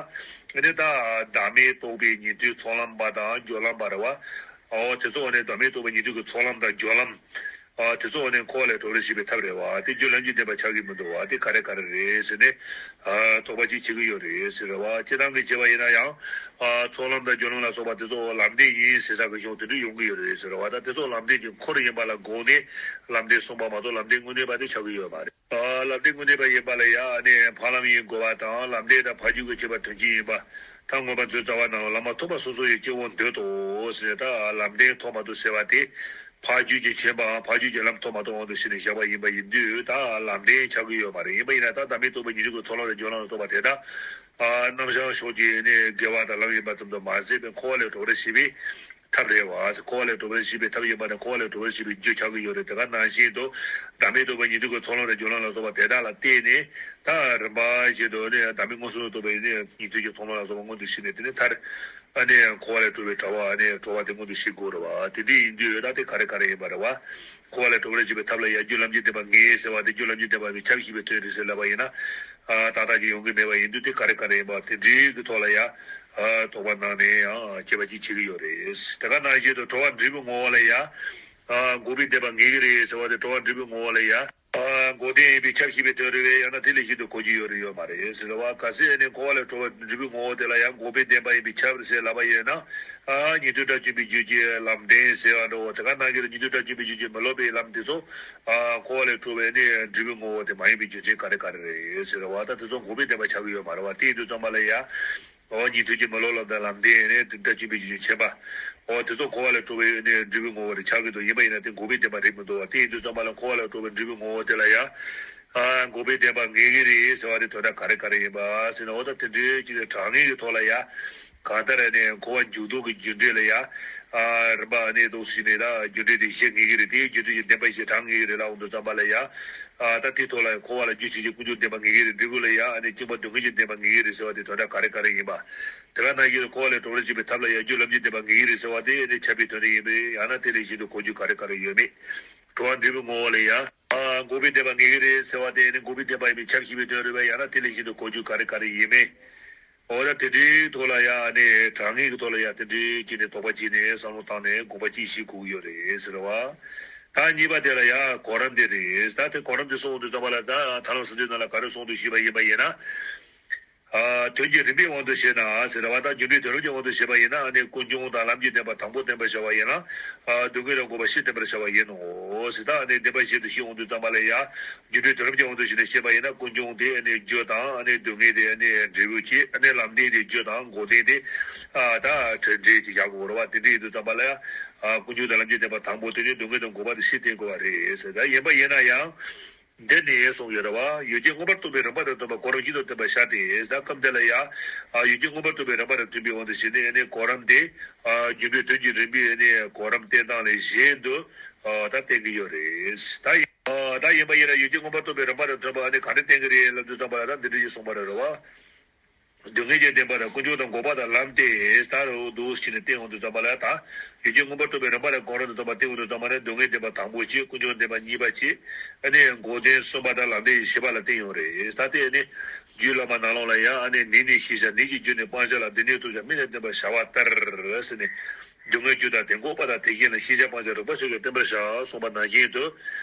ནི་ད་བདག་མེད་རྟོགས་པའི་ཉན་ཐོས་ཚོགས་ལམ་པ་དང་སྦྱོར་ལམ་པ་རེད་བ། འོ་དེ་ཚོ་ནི་བདག་མེད་རྟོགས་པའི་ཉན་ཐོས་ཀྱི་ཚོགས་ལམ་དང་སྦྱོར་ལམ། དེ་ཚོ་ནི་འཁོར་བ་ལས་གྲོལ་བར་བྱེད་པའི་ཐབས་རེད་བ། དེ་རྒྱུ་ལམ་གྱི་བདེན་པ་ཆགས་ཀྱི་མི་འདུག་བ། དེ་ག་རེ་ག་རེ་རེད་ཟེར་ནས་དོགས་པ་ཅིག་བྱེད་ཀྱི་ཡོད་རེད་ཟེར་བ། སྤྱིར་བཏང་གི་བྱས་པ་ཡིན་ན་ཡང་ཚོགས་ལམ་དང་སྦྱོར་ལམ་ལ་སོགས་པ་དེ་ཚོ་ལམ་བདེན་ཡིན་ཟེར་ས་གི་གཞུང་དེ་འདྲ་ཡོང་གི་ཡོད་རེད་ཟེར་བ། ད་དེ་ཚོ་ལམ་བདེན་གྱི་འཁོར་ཡིན་པ་ལ་དགོངས་ནས་ལམ་བདེན་གསུངས་པ་མ་གཏོགས་ལམ་བདེན་དངོས་གནས་པ་དེ་ཆགས་ཀྱི་ཡོད་མ་རེད། ལམ་བདེན་དངོས་གནས་པ་ཡིན་པ་ལ་ཡང་ནི་འཕགས་ལམ་ཡིན་དགོས་པ་དང་། ལམ་བདེན་དང་ཕ་རྒྱུད་ཀྱི་ཆོས་པ་དོན་གཅིག་ཡིན་པ། ད་མངོན་པ་མཛོད་རྩ་བ་རྣམས་ལ། བླ་མ་ཐོབ་པ་སོ་སོ་ཡི་སྐྱེ་བོ་འདོད་དོ་ཟེར། ད་ལམ་བདེན་ཐོབ་མ་ཐོབ་ཟེར་བ་དེ་ཕ་རྒྱུད་ཀྱི་ཆོས་པའམ་ཕ་རྒྱུད་ཀྱི་ལམ་ཐོབ་མ་ཐོབ་དབང་དུ་བྱས་ནས་བཞག་པ་ཡིན་པ་ཡིན་དུས་ད་ལམ་བདེན་ཆགས་ཀྱི་ཡོད་མ་རེད། ཡིན་པ་ཡིན་ན་ད་བདག་མེད་རྟོགས་པའི་ཉན་ཐོས་ཀྱི་ཚོགས་ལམ་དང་སྦྱོར་ལམ་ལ་སོགས་པ་དེ་དག་རྣམ་གཞག་ཕྱོགས་ཀྱི་ནི་དགེ་བ་དང་ལམ་ཡིན་པ་ཙམ་དུ་མ་ཟད་པའི་འཁོར་བ་ལས་གྲོལ་བར་བྱེད་པའི་ཐབས་རེད་བ། འཁོར་བ་ལས་གྲོལ་བར་བྱེད་པའི་ཐབས་ཡིན་པ་ནི་འཁོར་བ་ལས་གྲོལ་བར་བྱེད་པའི་རྒྱུ་ཆགས་ཀྱི་ཡོད་རེད། དེ་ག་ནང་བཞིན་དུ་བདག་མེད་རྟོགས་པའི་ཉན་ཐོས་ཀྱི་ཚོགས་ལམ་དང་སྦྱོར་ལམ་ལ་སོགས་པ་དེ་དག་ལ་བརྟེན་ནས་ད་རིམ་པ་བཞིན་དུ་ནི་བདག་མེད་མངོན་སུམ་དུ་རྟོགས་པའི་ནི་ཉན་ཐོས་ཀྱི་ཚོགས་ལམ་ལ་སོགས་པ་མངོན་དུ་བྱས་ནས་དེ་ནི་མཐར་ཨ་ནི་འཁོར་བ་ལས་གྲོལ་བའི་གྲོལ་བ་ཨ་ནི་གྲོལ་བ་དེ་མངོན་དུ་བྱེད་དགོས་རེད་བ། དེ་འདྲ་ཡིན་དུས་ད་དེ་ག་རེ་ག་རེ་ཡིན་པ་རེད་བ། འཁོར་བ་ལས་གྲོལ་བར་བྱེད་པའི་ཐབས་ལ་ཡང་རྒྱུ་ལམ་གྱི་བདེན་པ་ངེས་ཟེར་བ་དེ་རྒྱུ་ལམ་གྱི་བདེན་པ་མི་ཁྱབ་ཞེས་པའི་དོན་རེད་ཟེར་ལབ་པ་ཡིན་ན། ཨ་ཏག་ཏག་ཅིག་ཡོང་གི་མེད་པ་ཡིན་དུས་དེ་ག་རེ་ག་རེ་ཡིན་པ་དེ་འདྲའི་གི་ཐོག་ལ་ཡང་ཨ་དོགས་པ་གནང་ནས་ཡང་དཔྱད་པ་ཅིག་བྱེད་ཀྱི་ཡོད་རེད། དེ་ག་ནང་བཞིན་དུ་གྲོལ་བ་འབྲས་བུའི་ངོ་བོ་ལ་ཡང་ཨ་འགོག་པའི་བདེན་པ་ངེས་ཀྱི་རེད་ཟེར་བ་དེ་གྲོལ་བ་འབྲས་བུའི་ངོ་བོ་ལ་ཡང་ཨ་འགོག་བདེན་ཡིན་པས་ཁྱབ་ཞེས་པའི་དོན་རེད་པས། ཡང་ན་དེ་ལས་གཞན་དུ་གོ་རྒྱུ་ཡོད་རེད་ཡོད་མ་རེད་ཟེར་བ། གལ་སྲིད་ནི་འཁོར་བ་ལས་གྲོལ་བ་འབྲས་བུའི་ངོ་བོ་དེ་ལ་ཡང་འགོག་པའི་བདེན་པ་ཡིན་པས་ཁྱབ་ཟེར་ལབ་པ་ཡིན་ན། ཨ་ཉན་ཐོས་དགྲ་བཅོམ་པའི་རྒྱུད་ཀྱི་ལམ་བདེན་ཟེར་བ་འདྲ་བོ་དེ་ག་ནང་བཞིན་ལ་ཉན་ཐོས་དགྲ་བཅོམ་པའི་རྒྱུད་ཀྱི་མི་སློབ་པའི་ལམ་དེ་ཚོ་ཨ་འཁོར་བ་ལས་གྲོལ་བའི་ནི་འབྲས་བུའི་ངོ་བོ་དེ་མ་ཡིན་པའི་རྒྱུ་མཚན་ག་རེ་ག་རེ་རེད་ཟེར་བ། ད་དེ་ཚོ་འགོག་པའི་བདེན་པ་ཆགས་ཀྱི་ཡོད་མ་རེད་བ། དེ་ཡིན་དུས་ཙམ་པ་ལ་ཡ་འོ་ཉན་ཐོས་ཀྱི་མི་སློབ་ལམ་དང་ལམ་བདེན་ནི་དགྲ་བཅོམ་པའི་རྒྱུད་ཀྱི་ཆོས་པ་འོ་དེ་ཚོ་འཁོར་བ་ལས་གྲོལ་བའི་ནི་འབྲས་བུའི་ངོ་བོ་རེད་ཆགས་ཀྱི་འདུག་ཡིན་པ་ཡིན་ན་དེ་འགོག་པའི་བདེན་པ་རེད་མི་འདུག་བ། དེ་ཡིན་དུས་ཙམ་པ་ལ་འཁོར་བ་ལས་གྲོལ་བའི་འབྲས་བུའི་ངོ་བོ་དེ་ལ་ཡ་ཨ་འགོག་པའི་བདེན་པ་ངེས་ཀྱི་རེད་ཟེར་བ་དེ་དོན་དག་ག་རེ་ག་རེ་ཡིན་པ་ཟེར་ན། འོ་ད་དེ་འདྲའི་ཅིག་ནས་དྲང་ངེས་ཀྱི་ཐོག་ལ་ཡ། གང་ལྟར་ནས་འཁོར་བ་འཇུག་ལྡོག་གི་རྒྱུ་འབྲས་ལ་ཡ། ཨ་རིམ་པ་ནས་འདུག་ཟིན་ནས་ད་རྒྱུ་འབྲས་དེ་བཞི་ངེས་ཀྱི་རེད། དེའི་རྒྱུ་འབྲས་ཀྱི་བདེན་པ་བཞི་གྲངས་ངེས་ཀྱི་རེད་ལབ་འོང་དུས་ཙམ་པ་ལ་ཡ། ཨ་ད་དེའི་ཐོག་ལ་འཁོར་བ་ལ་རྒྱུ་བྱས་ཀྱི་ཀུན་འབྱུང་བདེན་པ་ངེས་ཀྱི་རེད། འབྲས་བུ་ལ་ཡ་ཨ་ནི་སྐྱེ་འགག་སྡུག་བསྔལ་གྱི་བདེན་པ་ངེས་ཀྱི་རེད་ཟེར་བ་དེ་དོན་དག་ག་རེ་ག་རེ་ཡིན་པ། དེ་ག་ནང་བཞིན་འཁོར་བ་ལས་གྲོལ་བར་བྱེད་པའི་ཐབས་ལ་ཡ་རྒྱུ་ལམ་གྱི་བདེན་པ་ངེས་ཀྱི་རེད་ཟེར་བ་དེ་ཨ་ནི་ཁྱབ་པའི་དོན་དུ་ཡིན་པས། ཡང་ན་དེ་ལས་གཞན་དུ་གོ་རྒྱུ་ག་རེ་ག་རེ་ཡོད་མེད། གྲོལ་བ་འབྲས་བུའི་ངོ་བོ་ལ་ཡ། ཨ་འགོག་པའི་བདེན་པ་ངེས་ཀྱི་རེད་ཟེར་བ་དེ་ནི་འགོག་པའི་བདེན་པ་ཡིན་པས་ཁྱབ་ཞེས་པའི་དོན་རེད་པས། ཡང་ན་དེ་ལས་གཞན་དུ་གོ་རྒྱུ་ག་རེ་ག་རེ་ཡིན་མིན། འོ་ད་དེ་འདྲའི་ཐོག་ལ་ཡ་ཨ་ནི་དྲང་ངེས་ཀྱི་ཐོག་ལ་ཡ་དེ་འདྲའི་ཅིག་ནས་དོགས་པ་བྱས་ནས་བསམ་བློ་བཏང་ནས་དགོངས་པ་ཅིག་བཞེས་དགོས་ཀྱི་ཡོད་རེད་ཟེར་བ། ད་གཉིས་པ་དེ་ལ་ཡ་གོ་རིམ་དེ་རེད། ད་དེ་གོ་རིམ་དེ་གསུང་འོང་དུས་ཙམ་པ་ལ་ད་ཐར་ལམ་གསང་འདུས་ནང་ལ་ག་རེ་གསུངས་འདུག་ཞུས་པ་ཡིན་པ་ཡིན་ན། ཨ་དོན་གྱི་རིམ་པའི་དབང་དུ་བྱས་ན་ཟེར་བ་དང་། རྒྱུ་འབྲས་དོན་རིམ་གྱི་དབང་དུ་བྱས་པ་ཡིན་ན་ཨ་ནི་ཀུན་འབྱུང་དང་ལམ་གྱི་བདེན་པ་དང་པོ་བསྟན་པར་བྱ་བ་ཡིན་ལ། ཨ་སྡུག་བསྔལ་དང་འགོག་པ་བཞི་བསྟན་པར་བྱ་བ་ཡིན་ནོ་ཟེར། ད་ཨ་ནི་བདེན་པ་བཞི་དེ་བཤད་འོང་དུས་ཙམ་པ་ལ་ཡ། རྒྱུ་འབྲས་དོན་རིམ་གྱི་དབང་དུ་བྱས་ནས་བཤད་པ་ཡིན་ན་ཀུན་འབྱུང་དེ་ཨ་ནི་རྒྱུ་དང་ཨ་ནི་སྡུག་བསྔལ་དེ་ཨ་ནི་འབྲས་བུ་བྱས། ཨ་ནི་ལམ་བདེན་དེ་རྒྱུ་དང་འགོག་བདེན་དེ་ཨ་ད་གྲུབ་འབྲས་ཀྱི་བཞག་དགོས་རེད་བ། དེ་འདྲ་ཡིན་དུས་ཙམ་པ་ལ་ཡ། ཨ་ཀུན་འབྱུང་དང་ལམ་གྱི་བདེན་པ་དང་པོ་དེ་ནི་སྡུག་བསྔལ་དང་འགོག་པ་དེ་བཞི་བསྟན་དགོས་པ་རེད་ཟེར། ད་ཡིན་པ་ཡིན་ན་ཡང་། འདི་ནས་གསུངས་ཡོད་རེད་བ། ཡུལ་ཅན་མངོན་པར་རྟོགས་པའི་རིམ་པ་དང་མཐུན་པར་གོ་རིམ་བཞིན་དུ་བསྟན་པར་བྱ་སྟེ། ད་སྐབས་འདི་ལ་ཡང་། ཨ་ཡུལ་ཅན་མངོན་པར་རྟོགས་པའི་རིམ་པ་དང་མཐུན་པའི་དབང་དུ་བྱས་ནས་ནི་གོ་རིམ་དེ། ཨ་རྒྱུ་འབྲས་དོན་གྱི་རིམ་པའི་ནི་གོ་རིམ་བསྟན་སྟངས་ལས་གཞན་དུ། ཨ་ད་བསྟན་གྱི་ཡོད་རེད། ད་ཡིན། ཨ་ད་ཡིན་པ་ཡིན་ན་ཡུལ་ཅན་མངོན་པར་རྟོགས་པའི་རིམ་པ་དང་མཐུན་པ་ནི་ག་རེ་བསྟན་གྱི་རེད་ལབ་དུས་ཙམ་པ་ལ་ད་འདི་འདྲ་ཞིག་གསུངས་པ་རེད་བ། སྡུག་བསྔལ་གྱི་བདེན་པ་དང་ཀུན་འབྱུང་དང་འགོག་པ་དང་ལམ་སྟེ། ད་རུང་འདུག་ཕྱིན་ནས་བསྟན་འོང་དུས་ཙམ་པ་ལ་ད། ཡུལ་ཅན་མངོན་པར་རྟོགས་པའི་རིམ་པ་དང་གོ་རིམ་དུ་བསྟན་པ་ནས་བསྟན་འོང་དུས་ཙམ་པ་ནས་སྡུག་བསྔལ་བདེན་པ་དང་པོ་བྱས། ཀུན་འབྱུང་བདེན་པ་གཉིས་པ་བྱས། ཨ་ནི་འགོག་བདེན་གསུམ་པ་དང་ལམ་བདེན་བཞི་པ་ལ་བསྟན་ཡོད་རེད། ད་དེ་ནི་རྒྱུད་བླ་མ་ནང་ལོགས་ལ་ཡང་ཨ་ནི་ནད་ནི་ཞི་བྱ། ནད་ཀྱི་རྒྱུ་ནི་སྤང་བྱ་ལ། སྡུག་བསྔལ་ཐོབ་བྱ་སྨན་ལ་བསྟེན་པར་བྱ་བ་ལྟར་ཟེར་ནས། སྡུག་བསྔལ་རྒྱུ་དང་དེ་འགོག་པ་དང་དེ་བཞི་ལ་ཞི་བྱ་སྤང་བྱ་རིགས་པ་སོགས་ཀྱིས་བསྟེན་པར་བྱ་གསུངས་པ་ནང་བཞིན་དུ།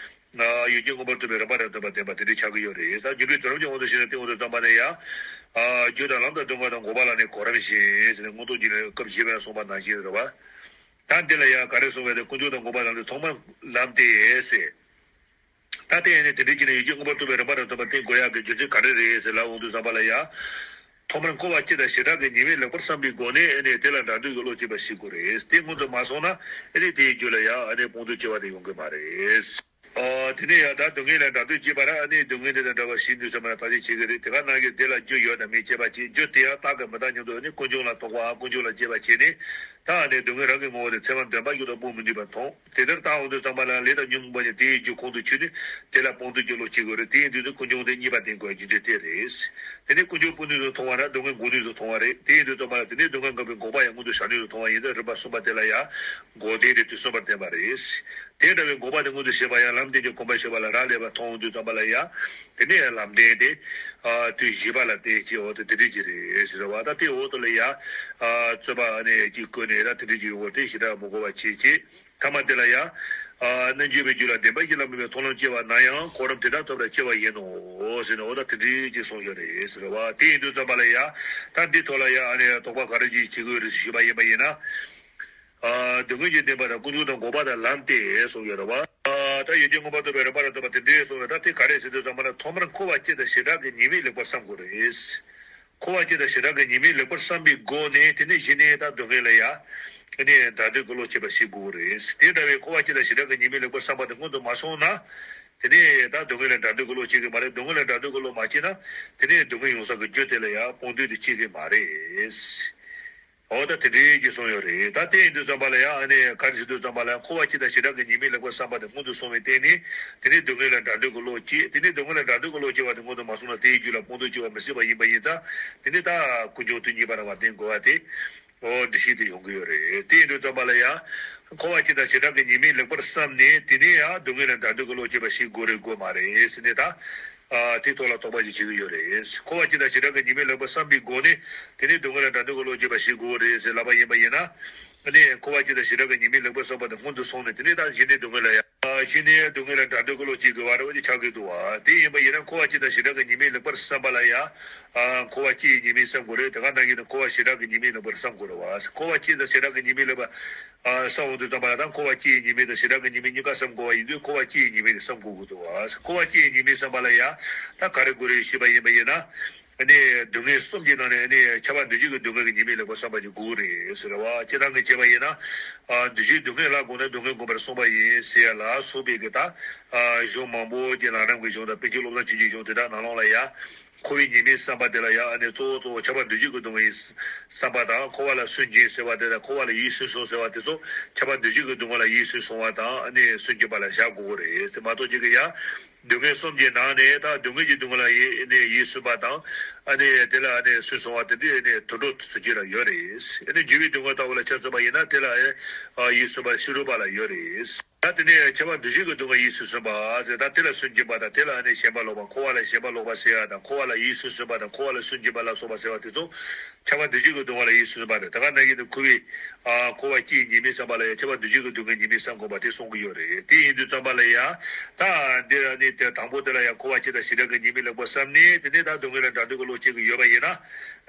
ཡུལ་ཅན་མངོན་པར་རྟོགས་པའི་རིམ་པ་དང་མཐུན་པར་བསྟན་པ་དེ་འདྲ་ཆགས་ཀྱི་ཡོད་རེད། ད་རྒྱུ་འབྲས་དོན་རིམ་གྱི་དབང་དུ་བྱས་ནས་བསྟན་འོང་དུས་ཙམ་པ་ནས་ཡང་། ཨ་རྒྱུ་དང་ལམ་དང་སྡུག་བསྔལ་དང་འགོག་པ་ལ་ནི་གོ་རིམ་བཞིན་ཟེར་ནས་མངོན་རྟོགས་རྒྱུད་ལས་སྐབས་བཞི་པའི་གསུངས་པ་ནང་བཞིན་རེད་བ། ད་འདི་ལ་ཡང་ག་རེ་གསུངས་པ་དེ་ཀུན་འབྱུང་དང་འགོག་པ་ལ་ནི་ཐོག་མར་ལམ་སྟེ་ཟེར། ད་དེ་ཡང་ནི་དེ་འདྲའི་ཕྱིར་ན་ཡུལ་ཅན་མངོན་པར་རྟོགས་པའི་རིམ་པ་དང་མཐུན་པར་བསྟན་དགོས་ཡག་གི་རྒྱུ་མཚན་ག་རེ་རེད་ཟེར་ལབ་འོང་དུས་ཙམ་པ་ལ་ཡང་། ཐོག་མར་འཁོར་བ་སྤྱི་དང་བྱེ་བྲག་གི་ཉེས་དམིགས་ལེགས་པར་བསམ་པའི་སྒོ་ནས་ཨ་ནི་དེ་ལ་འདྲ་འདུལ་གྱི་བློ་སྐྱེད་པ་ཞིག་དགོས་རེད། དེ་མངོན་དུ་མ་སོང་ན་ཨ་ནི་དེའི་རྒྱུད་ལ་ཡང་ཨ་ནི་སྤོང་ཐོས་སྐྱེ་བ་དེ་ཡོང་གི་མ་རེད། ཨ། དེ་ནས་ཡང་ད་སྡུག་བསྔལ་ལ་འདྲ་འདོད་སྐྱེས་པ་ར། ཨ་ནི་སྡུག་བསྔལ་དེ་དང་འདྲ་བ་ཞིག་འདུག་ཟེར་མ་ལ་ཐག་གཅོད་བྱེད་ཀྱི་རེད། དེ་ག་ནང་བཞིན་དེ་ལ་རྒྱུ་ཡོད་དང་མེད་དཔྱད་པ་བྱེད། རྒྱུ་དེ་ཡང་རྟག་གི་མི་རྟག་མཉམ་དུ། ཨ་ནི་ཀུན་འབྱུང་ལ་རྟོག་པའམ་ཀུན་འབྱུང་ལ་དཔྱད་པ་བྱས་ནས། ད་ཨ་ནི་སྡུག་བསྔལ་རང་གི་ངོ་བོ་དེ་ཚད་མ་བདེན་པ་བཞིན་དུ་སྤོང་མི་ནུས་པ་མཐོང་། དེ་ལྟར་བལྟ་འོང་དུས་ཙམ་པ་ལ་ལས་དང་ཉོན་མོངས་པ་གཉིས་དེའི་རྒྱུ་ཁོང་དུ་ཆུད་ནས་དེ་ལ་སྤོང་འདོད་ཀྱི་བློ་སྐྱེ་དགོས་རེད། དེ་ཡིན་དུས་ཀུན་འབྱུང་དེ་རྙེད་པ་བསྟེན་དགོས་རྒྱུ་མཚན་དེ་རེད། དེ་ནས་ཀུན་འབྱུང་སྤོང་ནུས་སུ་མཐོང་བ་ར་སྡུག་བསྔལ་འགོག་ནུས་སུ་མཐོང་བ་རེད། དེ་ཡིན་དུས་ཙམ་པ་ལ་དེ་ནས་སྡུག་བསྔལ་འགོག་པའི་འགོག་པ་ཡང་སྔོན་དུ་བཞག་ནུས་སུ་མཐོང་བ་ཡིན་ཏེ། རིམ་པ་གསུམ་པ་དེ་ལ་ཡང་འགོག་བདེན་དེ་དུས་གསུམ་པར་བསྟན་པ་རེད། དེ་འདྲ་བའི་འགོག་པ་དེ་སྔོན་དུ་བཤད་པ་ཡང་ལམ་བདེན་གྱི་གོམས་པ་བྱེད་པ་ལ་རག་ལས་པ་མཐོང་འོང་དུས་ཙམ་པ་ལ་ཡང་དེ་ནས་ལམ་བདེན་དེ། ཨ། དུས་བཞི་པ་ལ་བརྟེན་བྱས་འོ་དེ་དེ་འདྲ་ཅིག་རེད་ཟེར་བ། ད་དེའི་འོག་ཏུ་ལ་ཡང་། ཨ། རྩོད་པ་ནས་ཅིག་བཀོད་ནས་ར་དེ་འདྲ་ཅིག་ཡོང་བ་དེ་ཞེ་དྲག་མི་དགོས་པ་བྱས་བྱས། ཐ་མ་དེ་ལ་ཡང་། ཨ། རྣལ་འབྱོར་པའི་རྒྱུད་ལ་བདེན་པ་བཞི་ལ་དམིགས་པའི་མཐོང་ལམ་སྐྱེ་བ་ན་ཡང་གོ་རིམ་དེ་དག་ཐོབ་པར་སྐྱེ་བ་ཡིན་ནོ་ཟེར་ནས་འོ་ད་དེ་འདྲ་ཅིག་གསུངས་ཡོད་རེད་ཟེར་བ། དེ་ཡིན་དུས་ཙམ་པ་ལ་ཡང་ད་འདི་ཐོག་ལ་ཡང་ཨ་ནི་དོགས་པ་ག་རེ་ཅིག་བྱེད་དགོས་རེད་ཞུས་པ་ཡིན་པ་ཡིན་ན། ཨ། སྡུག་བསྔལ་གྱི་བདེན་པ་དང་ཀུན་འབྱུང་དང་འགོག་པ་དང་ལམ་སྟེ་གསུངས་ཡོད་རེད་བ། ཨ། ད་ཡུལ་ཅན་མངོན་པར་རྟོགས་པའི་རིམ་པ་དང་བསྟུན་པ་དེ་འདྲའི་གསུངས་ནས། ད་དེ་ག་རེ་ཟེར་དུས་ཙམ་པ་ན་ཐོག་མར་འཁོར་བ་སྐྱེ་དང་བྱེ་བྲག་གི་ཉེས་དམིགས་ལེགས་པར་བསམ་དགོས་རེད། འཁོར་བ་སྐྱེ་དང་བྱེ་བྲག་གི་ཉེས་དམིགས་ལེགས་པར་བསམ་པའི་སྒོ་ནས་དེ་ནས་གཞི་ནས་ད་སྡུག་བསྔལ་ལ་ཡ་ནས་འདྲ་འདོད་ཀྱི་བློ་སྐྱེ་བ་ཞིག་དགོས་རེད། དེ་འདྲ་བའི་འཁོར་བ་སྐྱེ་དང་བྱེ་བྲག་གི་ཉེས་དམིགས་ལེགས་པར་བསམ་པ་དེ་སྔོན་དུ་མ་སོང་ན། དེ་ནས་ད་སྡུག་བསྔལ་ལ་འདྲ་འདོད་ཀྱི་བློ་སྐྱེ་གི་མ་རེད། སྡུག་བསྔལ་ལ་འདྲ་འདོད་ཀྱི་བློ་མ་སྐྱེས་ན། དེ་ནས་སྡུག་བསྔལ་ཡོང་ས་གི་རྒྱུ་དེ་ལ་ཡང་སྤོང་འདོད་དེ་སྐྱེ་གི་མ་རེད། འོ་ད་དེ་འདྲའི་ཅིག་གསུངས་ཡོད་རེད། ད་དེ་ཡིན་དུས་ཙམ་པ་ལ་ཡང་ཨ་ནི་ག་རེ་ཟེར་དུས་ཙམ་པ་ལ་ཡང་འཁོར་བ་སྐྱེ་དང་བྱེ་བྲག་གི་ཉེས་དམིགས་ལེགས་པར་བསམ་པ་དེ་སྔོན་དུ་སོང་བའི་སྟེང་ནས། དེ་ནས་སྡུག་བསྔལ་ལ་འདྲ་འདོད་ཀྱི་བློ་སྐྱེ། དེ་ནས་སྡུག་བསྔལ་ལ་འདྲ་འདོད་ཀྱི་བློ་སྐྱེ་བ་དེ་སྔོན་དུ་མ་སོང་ན་དེའི་རྒྱུད་ལ་སྤོང་འདོད་སྐྱེ་བ་མི་སྲིད་པ་ཡིན་པ་ཡིན་ཙང་། དེ་ནས་ད་ཀུན་འབྱུང་དུས་གཉིས་པ་རང་བ་བསྟེན་དགོས་པ་དེ། འོ་འདི་ཞིག་དེ་ཡོང་གི་ཡོད་རེད། དེ་ཡིན་དུས་ཙམ་པ་ལ་ཡང་། འཁོར་བ་སྐྱེ་དང་བྱེ་བྲག་གི་ཉེས་དམིགས་ལེགས་པར་བསམས་ནས་དེ་ནས་ཡང་སྡུག་བསྔལ་ལ་འདྲ་འདོད་ཀྱི་བློ་སྐྱེ་བ་ཞིག་དགོས་རེད་དགོས་མ་རེད་ཟེར་ནས་ད། ཨ། དེའི་ཐོག་ལ་དོགས་པ་ཞིག་བྱེད་ཀྱི་ཡོད་རེད། འཁོར་བ་སྐྱེ་དང་བྱེ་བྲག་གི་ཉེས་དམིགས་ལེགས་པར་བསམ་པའི་སྒོ་ནས་དེ་ནས་སྡུག་བསྔལ་ལ་འདྲ་འདོད་ཀྱི་བློ་སྐྱེ་བ་ཞིག་དགོས་རེད་ཟེར་ལབ་པ་ཡིན་པ་ཡིན་ན། ཨ་ནི་འཁོར་བ་སྐྱེ་དང་བྱེ་བྲག་གི་ཉེས་དམིགས་ལེགས་པར་བསམ་པ་དེ་སྔོན་དུ་སོང་ནས་དེ་ནས་ད་གཞི་ནས་སྡུག་བསྔལ་ལ་ཡང་། ཨ། གཞི་ནས་སྡུག་བསྔལ་ལ་འདྲ་འདོད་ཀྱི་བློ་སྐྱེ་དགོས་པ་རེད་བ། དེ་ཆགས་ཀྱི་འདུག་བ། དེ་ཡིན་པ་ཡིན་ན་འཁོར་བ་སྐྱེ་དང་བྱེ་བྲག་གི་ཉེས་དམིགས་ལེགས་པར་བསམ་པ་ལ་ཡང་། ཨ། འཁོར་བ་སྐྱེ་ཡི་ཉེས་དམིགས་བསམ་དགོས་རེད། དེ་ག་ནང་བཞིན་དུ་འཁོར་བ་བྱེ་བྲག་གི་ཉེས་དམིགས་ལེགས་པར་བསམ་དགོས་རེད་བ། འཁོར་བ་སྐྱེ་དང་བྱེ་བྲག་གི་ཉེས་དམིགས་ལེགས་པར། ཨ། བསམ་འོང་དུས་ཙམ་པ་ལ་ད་འཁོར་བ་སྐྱེ་ཡི་ཉེས་དམིགས་དང་བྱེ་བྲག་གི་ཉེས་དམིགས་གཉིས་ཀ་བསམ་དགོས་པ་ཡིན་དུས་འཁོར་བ་སྐྱེ་ཡི་ཉེས་དམིགས་དེ་བསམ་དགོས་ཀྱི་འདུག་བ། འཁོར་བ་སྐྱེ་ཡི་ཉེས་དམིགས་བསམ་པ་ལ་ཡང་ད་ག་རེ་དགོས་རེད་ཞུས་པ་ཡིན་པ་ཡིན་ན། ཨ་ནི་སྡུག་བསྔལ་གསུམ་གྱི་ནང་ནས་ཨ་ནི་ཁྱབ་པ་འདུ་བྱེད་ཀྱི་སྡུག་བསྔལ་གྱི་ཉེས་དམིགས་ལེགས་པར་བསམ་པ་ཅིག་དགོས་རེད་ཟེར་བ། སྤྱིར་བཏང་གི་བྱས་པ་ཡིན་ན། ཨ། འདུ་བྱེད་སྡུག་བསྔལ་ལ་དགོངས་ནས་སྡུག་བསྔལ་བསྒོམ་པར་གསུངས་པ་ཡིན་ཟེར་ཡ་ལ་སོགས་པའི་གི་ད། ཨ། གཞུང་མང་པོ་ཅིག་ལམ་རིམ་གྱི་གཞུང་དང་པཎ་ཆེན་བློ་བཟང་ཆོས་ཀྱི་གཞུང་དེ་དག་ནང་ལོགས་ལ་ཡང་། འཁོར་བའི་ཉེས་དམིགས་བསམ་པ་དེ་ལ་ཡང་ཨ་ནི་གཙོ་བོ་གཙོ་བོ་ཁྱབ་པ་འདུ་བྱེད་ཀྱི་སྡུག་བསྔལ་བསམ་པ་དང་། འཁོར་བ་ལ་སུན་འབྱིན་ཟེར་བ་དེ་དང་། འཁོར་བ་ལ་ཡིད་སུན་སུན་ཟེར་བ་དེ་ཚོ་ཁྱབ་པ་འདུ་བྱེད་ཀྱི་སྡུག་བསྔལ་ལ་ཡིད་སུན་སུན་པ་དང་ཨ་ནི་སུན་འབྱིན་པ་ལ་བཞག་དགོས་ཀྱི་རེད་ཟེར་མ་གཏོགས། ཅིག་གི་ཡང་། སྡུག་བསྔལ་གསུམ་གྱི་ནང་ནས་ད་སྡུག་བསྔལ་གྱི་སྡུག་བསྔལ་ལ་ཡིད་ནས་ཡིད་སུན་པ་དང་། ཨ་ནི་དེ་ལ་ཨ་ནི་སུན་སོང་བ་དེ་འདྲའི་ཨ་ནི་དུད་འགྲོ་ཚུ་ཅིག་ལ་ཡོད་རེད། ཨ་ནི་འཇིགས་པའི་སྡུག་བསྔལ་ལྟ་བུ་ལ་ཆ་མཚོན་པ་ཡིན་ན་དེ་ལ་ཨ་ཡིད་སུན་པ་ཤེས་རབ་པ་ལ་ཡོད་རེད། ད་དེ་ནས་ཁྱབ་པ་འདུ་བྱེད་ཀྱི་སྡུག་བསྔལ་ཡིད་སུན་སུན་པ་ཟེར། ད་དེ་ལ་སུན་འབྱིན་པ་དང་། དེ་ལ་ཨ་ནི་ཞེན་པ་ལོག་པ། འཁོར་བ་ལ་ཞེན་པ་ལོག་པ་ཟེར་ཡ་དང་། འཁོར་བ་ལ་ཡིད་སུན་སུན་པ་དང་། འཁོར་བ་ལ་སུན་འབྱིན་པ་ལ་སོགས་པ་ཟེར་བ་དེ་ཚོ་ཁྱབ་པ་འདུ་བྱེད་ཀྱི་སྡུག་བསྔལ་ལ་ཡིད་སུན་སུན་པ་རེད། དེ་ག་ནང་བཞིན་དུ་འཁོར་བའི་ཨ་འཁོར་བ་སྐྱེ་ཡི་ཉེས་དམིགས་བསམ་པ་ལ་ཡང་ཁྱབ་པ་འདུ་བྱེད་ཀྱི་སྡུག་བསྔལ་ཉེས་དམིགས་བསམ་དགོས་པ་དེ་གསུང་གི་ཡོད་རེད། དེ་ཡིན་དུས་ཙམ་པ་ལ་ཡང་ད་འདིར་ནི་དེ་དང་པོ་དེ་ལ་ཡང་འཁོར་བ་སྐྱེ་དང་བྱེ་བྲག་གི་ཉེས་དམིགས་ལེགས་པར་བསམ་ནས། དེ་ནས་ད་སྡུག་བསྔལ་ལ་འདྲ་འདོད་ཀྱི་བློ་སྐྱེ་གི་ཡོད་པ་ཡིན་ན།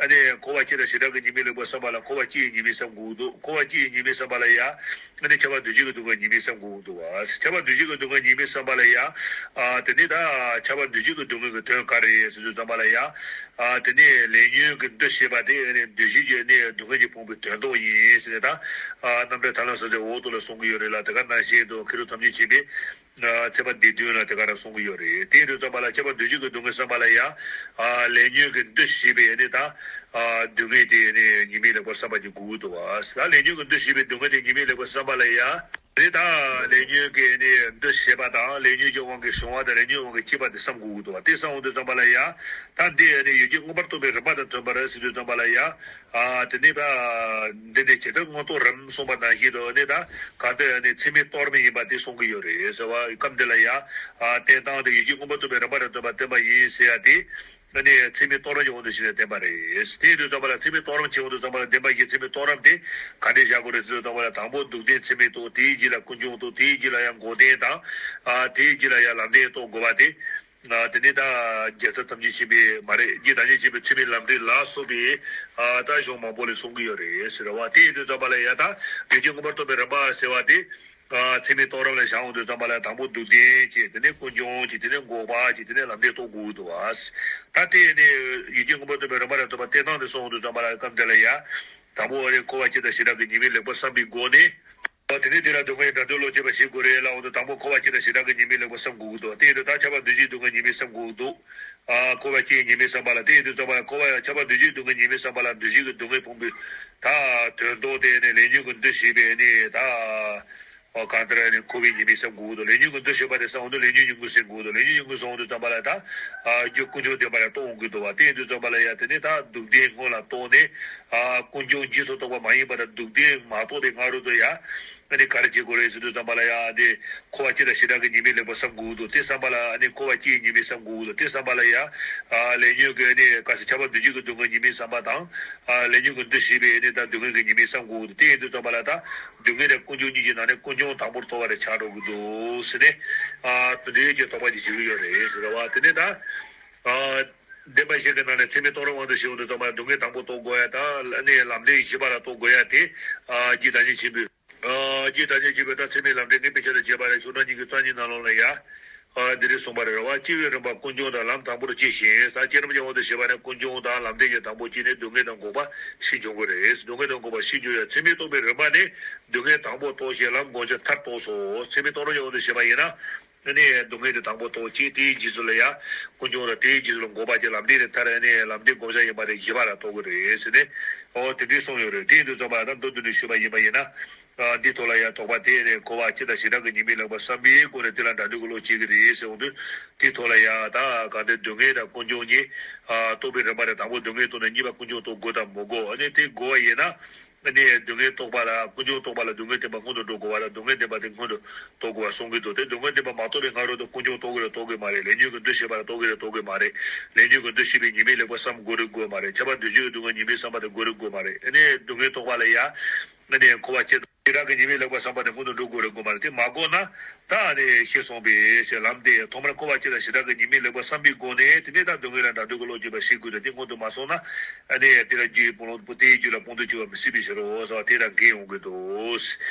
ཨ་ནི་འཁོར་བ་སྐྱེ་དང་བྱེ་བྲག་གི་ཉེས་དམིགས་ལེགས་པར་བསམ་པ་ལ་འཁོར་བ་སྐྱེ་ཡི་ཉེས་དམིགས་བསམ་དགོས་ཀྱི་འདུག་འཁོར་བ་སྐྱེ་ཡི་ཉེས་དམིགས་བསམ་པ་ལ་ཡང་ཨ་ནི་ཁྱབ་པ་འདུ་བྱེད་ཀྱི་སྡུག་བསྔལ་ཉེས་དམིགས་བསམ་དགོས་ཀྱི་འདུག་བ། ཁྱབ་པ་འདུ་བྱེད་ཀྱི་སྡུག་བསྔལ་ཉེས་དམིགས་བསམ་པ་ལ་ཡང་། ཨ་དེ་ནས་ད་ཁྱབ་པ་འདུ་བྱེད་ཀྱི་སྡུག་བསྔལ་གྱི་དོན་ག་རེ་ཟེར་དུས་ཙམ་པ་ལ་ཡང་། ཨ་དེ་ནས་ལས་ཉོན་གྱི་འདུ་ཞེས་པ་དེ་ཨ་ནི་འདུ་བྱེད་ཀྱི་ནི་སྡུག་བསྔལ་གྱི་ཕུང་པོའི་དོན་ལྡོག་ཡིན་ཟེར་ནས་ད། ཨ་རྣམ་འགྲེལ་ཐར་ལམ་གསལ་བྱེད་འོག་ཏུ་ལ་གསུང་གི་ཡོད་རེད་ལ། དེ་ག་ནང་བཞིན་དུ་མཁས་གྲུབ་ཐམས་ཅད་མཁྱེན་པས། ཨ་ཚེས་པ་འདིའི་མདུན་ལ་དེ་ག་རང་གསུང་གི་ཡོད་རེད། དེ་ཡིན་དུས་ཙམ་པ་ལ་ཁྱབ་པ་འདུ་བྱེད་ཀྱི་སྡུག་བསྔལ་བསམ་པ་ལ་ཡང་། ཨ་ལས་ཉོན་གྱི་འདུ་ཞེས་པའི་ནི་ད། ཨ་སྡུག་བསྔལ་དེ་ནི་ཉེས་དམིགས་ལེགས་པར་བསམ་པ་ཅིག་དགོས་ཀྱི་འདུག་བ། ད་ལས་ཉོན་གྱི་འདུ་ཞེས་པའི་སྡུག་བསྔལ་དེ་ཉེས་དམིགས་ལེགས་པར་བསམ་པ་ལ་ཡང་། རེད། ད་ལས་ཉོན་གྱི་ནི་འདུ་ཞེས་པ་དང་། ལས་ཉོན་གྱི་དབང་གིས་བྱུང་བ་དང་། ལས་ཉོན་དབང་གིས་སྐྱེས་པ་དེ་བསམ་དགོས་ཀྱི་འདུག་བ། དེ་བསམ་འོང་དུས་ཙམ་པ་ལ་ཡང་། ད་འདི་ནི་ཡུལ་ཅན་མངོན་པར་རྟོགས་པའི་རིམ་པ་དང་མཐུན་པར་ཟེར་དུས་ཙམ་པ་ལ་ཡང་། ཨ་དེ་ནས་ད་འདི་ནི་ཇི་ལྟར་མངོན་རྟོགས་རིམ་གསུངས་པ་ནང་བཞིན་དུ་ནི་ད་གང་ལྟར་ནི་ཚད་མའི་རྟོགས་རིམ་ཡིན་པ་དེ་གསུང་གི་ཡོད་རེད་ཟེར་བ། སྐབས་འདི་ལ་ཡང་ཨ་བསྟན་སྟངས་དེ་ཡུལ་ཅན་མངོན་པར་རྟོགས་པའི་རིམ་པ་དང་མཐུན་པར་བསྟན་པ་ཡིན་ཟེར་ཡ་དེ། ཨ་ནི་ཚད་མའི་རྟོགས་རིམ་གྱི་དབང་དུ་བྱས་ནས་བསྟན་པ་རེད། དེ་ཡིན་དུས་ཙམ་པ་ལ་ཚད་མའི་རྟོགས་རིམ་གྱི་དབང་དུ་ཙམ་པ་ལ་བསྟན་པ་བཞིན་ཚད་མའི་རྟོགས་རིམ་དེ་ག་འདྲས་བཞག་དགོས་རེད་ཟེར་དུས་ཙམ་པ་ལ། དང་པོ་སྡུག་བདེན་ཚད་མའི་རྟོགས། དེའི་རྗེས་ལ་ཀུན་འབྱུང་རྟོགས། དེའི་རྗེས་ལ་ཡང་འགོག་བདེན་དང་། ཨ་དེའི་རྗེས་ལ་ཡང་ལམ་བདེན་རྟོགས་དགོས་པ་དེ། ཨ་དེ་ནི་ད་རྒྱལ་ཚབ་ཐམས་ཅད་མཁྱེན་པའི་མ་རེད། རྗེ་བདག་ཉིད་མཁྱེན་པའི་ཚད་མའི་ལམ་རིམ་ལ་སོགས་པའི་ཨ་ད་གཞུང་མང་པོ་ལས་གསུང་གི་ཡོད་རེད་ཟེར་བ། དེ་ཡིན་དུས་ཙམ་པ་ལ་ཡང་ད་ཡུལ་ཅན་མངོན་པར་རྟོགས་པའི་རིམ་པ་ཟེར་བ་དེ། ཨ་ཚད་མའི་རྟོགས་རིམ་ལ་བཞག་འོང་དུས་ཙམ་པ་ལ་དང་པོ་སྡུག་བདེན་གཅིག་དེ་ནས་ཀུན་འབྱུང་གཅིག་དེ་ནས་འགོག་པ་གཅིག་དེ་ནས་ལམ་བདེན་རྟོགས་དགོས་ཀྱི་འདུག་བ། ད་དེ་ནི་ཡུལ་ཅན་མངོན་པར་རྟོགས་པའི་རིམ་པ་ལ་ལྟོས་པ་བསྟན་སྟངས་དེ་གསུང་འོང་དུས་ཙམ་པ་ལ་སྐབས་འདི་ལ་ཡང་། དང་པོ་ཨ་ནི་འཁོར་བ་སྐྱེ་དང་བྱེ་བྲག་གི་ཉེས་དམིགས་ལེགས་པར་བསམ་པའི་སྒོ་ནས། དེ་ནས་དེ་ལ་སྡུག་བསྔལ་དགྲ་འདུལ་བློ་སྐྱེད་པ་ཞིག་དགོས་རེད་ལ། འོ་དུ་དང་པོ་འཁོར་བ་སྐྱེ་དང་བྱེ་བྲག་གི་ཉེས་དམིགས་ལེགས་པར་བསམ་དགོས་ཀྱི་འདུག་དེ་ཡིན་དུས་ད་ཁྱབ་པ་འདུ་བྱེད་སྡུག་བསྔལ་ཉེས་དམིགས་བསམ་དགོས་ཀྱི་འདུག་ཨ་འཁོར་བ་སྐྱེ་ཡི་ཉེས་དམིགས་བསམ་པ་ལ། དེ་ཡིན་དུས་ཙམ་པ་ལ་འཁོར་བ་ཁྱབ་པ་འདུ་བྱེད་སྡུག་བསྔལ་ཉེས་དམིགས་བསམ་པ་ལ་འདུ་བྱེད་ཀྱི་སྡུག་བསྔལ་ཕུང་པོའི་ད་དོན་རྟོགས་དེ་ནི་ལས་ཉོན་གྱི་འདུ་བྱེད་པའི་ནི་ད། ཨོ་གང་ལྟར་ནི་འཁོར་བའི་ཉེས་དམིགས་བསམ་དགོས་འདུག་ལས་ཉོན་གྱི་འདུ་བྱེད་པ་དེ་བསམ་འོ་འདུག་ལས་ཉོན་ཉོན་མོངས་ཟེར་དགོས་འདུག་ལས་ཉོན་ཉོན་མོངས་ཟེར་འོ་འདུག་ཙམ་པ་ལ་ད། ཨ་རྒྱུ་ཀུན་འབྱུང་བདེན་པ་ལ་རྟོགས་འོང་གི་འདུག་བ། དེ་ཡིན་དུས་ཙམ་པ་ལ་ཡ་དེ་ནི་ད་སྡུག་བདེན་སྔོན་ལ་རྟོགས་ནས། ཨ་ཀུན་འབྱུང་རྗེས་སུ་རྟོགས་པ་མ་ཡིན་པ་དང་སྡུག་བདེན་མ་རྟོགས་པའི་སྔ་རོལ་དུ་ཡ། ཨ་ནི་ག་རེ་བྱེད་དགོས་རེད་ཟེར་དུས་ཙམ་པ་ལ་ཡ་ཨ་ནི་འཁོར་བ་སྐྱེ་དང་བྱེ་བྲག་གི་ཉེས་དམིགས་ལེགས་པར་བསམ་དགོས་འདུག་དེ་བསམ་པ་ལ་ཨ་ནི་འཁོར་བ་སྐྱེ་ཡི་ཉེས་དམིགས་བསམ་དགོས་འདུག་དེ་བསམ་པ་ལ་ཡ། ཨ་ལས་ཉོན་གྱི་ཨ་ནི་ག་ས་ཁྱབ་པ་འདུ་བྱེད་ཀྱི་སྡུག་བསྔལ་ཉེས་དམིགས་བསམ་པ་དང་། ཨ་ལས་ཉོན་གྱི་འདུ་བྱེད་པའི་ཨ་ནི་ད་སྡུག་བསྔལ་གྱི་ཉེས་དམིགས་བསམ་དགོས་འདུག་དེ་ཡིན་དུས་ཙམ་པ་ལ་ད། སྡུག་བསྔལ་དང་ཀུན་འབྱུང་གཉིས་ཀྱི་ནང་ནས་ཀུན་འབྱུང་དང་པོར་རྟོགས་པ་རེ་ཆགས་འགྲོ་གི་འདུག་ཟེར་ནས། ཨ་དེ་འདྲའི་གི་དོགས་པ་ཅིག་བྱེད་ཀྱི་ཡོད་རེད་ཟེར་བ་དེ་ནས་ད། ཨ་བདེན་པ་བཞི་གི་ནང་ནས་ཚད་མའི་སྟོང་རབ་དབང་དུ་བྱས་ཡོང་དུས་ཙམ་པ་སྡུག་བསྔལ་དང་པོ་རྟོགས་དགོས་ཡ་ད་ཨ་ནི་ལམ་བདེན་བཞི་པ་ལ་རྟོགས་དགོས་ཡ་དེ། ཨ་རྒྱུད་བདག་ཉིད་ཆེན་པོའི། ཨ་རྒྱུད་བདག་ཉིད་ཆེན་པོའི་ད་ཚད་མའི་ལམ་འབྲས་ངེས་པའི་ཆ་དང་བཅས་པ་རེ་ཕྱོགས་གྲངས་གཉིས་ཀྱི་རྩ་གཉིས་ནང་ལོགས་ལ་ཡ། ཨ་འདི་རེ་གསུངས་པ་རེད་བ། སྐྱེ་བའི་རིམ་པ་ཀུན་འབྱུང་དང་ལམ་དང་པོར་སྐྱེ་ཞིང་ད་བསྐྱེད་རིམ་གྱི་དབང་དུ་བྱས་པ་ནས་ཀུན་འབྱུང་དང་ལམ་བདེན་གྱི་དང་པོ་སྐྱེས་ནས་སྡུག་བསྔལ་དང་འགོག་པ་ཞེས་འབྱུང་གི་རེད། སྡུག་བསྔལ་དང་འགོག་པ་ཞེས་འབྱུང་ཡང་ཚད་མས་རྟོགས་པའི་རིམ་པ་ནི་སྡུག་བསྔལ་དང་པོ་རྟོགས་ཞེས་ལམ་བསྒོམ་བྱ་མཐར་རྟོགས་སོ། ཚད་མས་རྟོགས་རིམ་གྱི་དབང་དུ་བྱས་པ་ཡིན་ན། ཨ་ནི་སྡུག་བསྔལ་དེ་དང་པོ་རྟོགས་ཀྱིས་དེའི་རྗེས་སུ་ལ་ཡང་ཀུན་འབྱུང་དང་དེའི་རྗེས་སུ་ལ་འགོག་པ་དེ་ལམ་བདེན་ནས་མཐར་ཨ་ནི་ལམ་བདེན་བསྒོམ་བྱ་ཡིན་པ་དེ་བཞི་པ་ལ་རྟོགས་ཀྱི་རེད་ཟེར་ནས། ཨོ་དེ་འདྲའི་གསུངས་ཡོད་རེད། དེ་ཡིན་དུས་ཙམ་པ་ད་མདོ་མདུན་ནས་ཞུས་པ་ཡིན་པ་ཡིན་ན། ཨ་འདི་ཐོག་ལ་ཡང་དོགས་པ་དེ་ནས་འཁོར་བ་སྐྱེ་དང་བྱེ་བྲག་གི་ཉེས་དམིགས་ལེགས་པར་བསམ་པའི་སྒོ་ནས་དེ་ལ་དགྲ་འདུལ་གྱི་བློ་སྐྱེ་གི་རེད་ཟེར་འོང་དུས་དེ་ཐོག་ལ་ཡང་ད་གང་ལྟར་སྡུག་བསྔལ་དང་ཀུན་འབྱུང་གཉིས། ཨ་རྟོགས་པའི་རིམ་པ་དེ་དང་པོ་སྡུག་བསྔལ་རྟོགས་ནས་གཉིས་པ་ཀུན་འབྱུང་རྟོགས་དགོས་དང་མི་དགོས། ཨ་ནི་དེ་དགོས་པ་ཡིན་ན། ཨ་ནི་སྡུག་བསྔལ་རྟོགས་པ་ལ་ཀུན་འབྱུང་རྟོགས་པ་ལ་སྡུག་བསྔལ་བདེན་པ་སྔོན་དུ་འགྲོ་དགོས་པ་དང་སྡུག་བསྔལ་བདེན་པ་དེ་སྔོན་དུ་རྟོགས་དགོས་པ་གསུང་གི་འདུག་དེ་སྡུག་བསྔལ་བདེན་པ་མ་རྟོགས་པའི་སྔ་རོལ་དུ་ཀུན་འབྱུང་རྟོགས་དགོས་རེད་རྟོགས་དགོས་མ་རེད། ལས་ཉོན་གྱི་འདུ་བྱེད་པ་ལ་རྟོགས་དགོས་རེད་རྟོགས་དགོས་མ་རེད། ལས་ཉོན་གྱི་འདུ་བྱེད་པའི་ཉེས་དམིགས་ལེགས་པར་བསམ་དགོས་རེད་དགོས་མ་རེད། ཁྱབ་པ་འདུ་བྱེད་ཀྱི་སྡུག་བསྔལ་ཉེས་དམིགས་བསམ་པ་དེ་དགོས་རེད་དགོས་མ་རེད། ཨ་ནི་སྡུག་བསྔལ་རྟོགས་པ་ལ་ཡ། ཨ་ནི་འཁོར་བ་སྐྱེ་དང་བྱེ་བྲག་གི་ཉེས་དམིགས་ལེགས་པར་བསམ་པ་དེ་སྔོན་དུ་འགྲོ་དགོས་རེད་དགོས་མ་རེད། དེ་མ་དགོས་ན། ད་ཨ་ནི་ཞེས་གསུངས་པའི་ཞེས་ལམ་དེ་ཐོག་མར་འཁོར་བ་སྐྱེ་དང་བྱེ་བྲག་གི་ཉེས་དམིགས་ལེགས་པར་བསམ་པའི་སྒོ་ནས་དེ་ནས་ད་སྡུག་བསྔལ་ལ་དགྲ་འདུལ་གྱི་བློ་སྐྱེ་བ་ཞིག་དགོས་ཏེ་དེ་སྔོན་དུ་མ་སོང་ན། ཨ་ནི་དེ་ལ་རྒྱུའི་དཔུང་ལོ་དེའི་རྒྱུ་ལ་དཔུང་དུ་གྱུར་པ་མི་སྲིད་པའི་ཕྱིར་རོ་ཟེར་བ་དེ་དང་འགལ་ཡོང་གི་འདུག་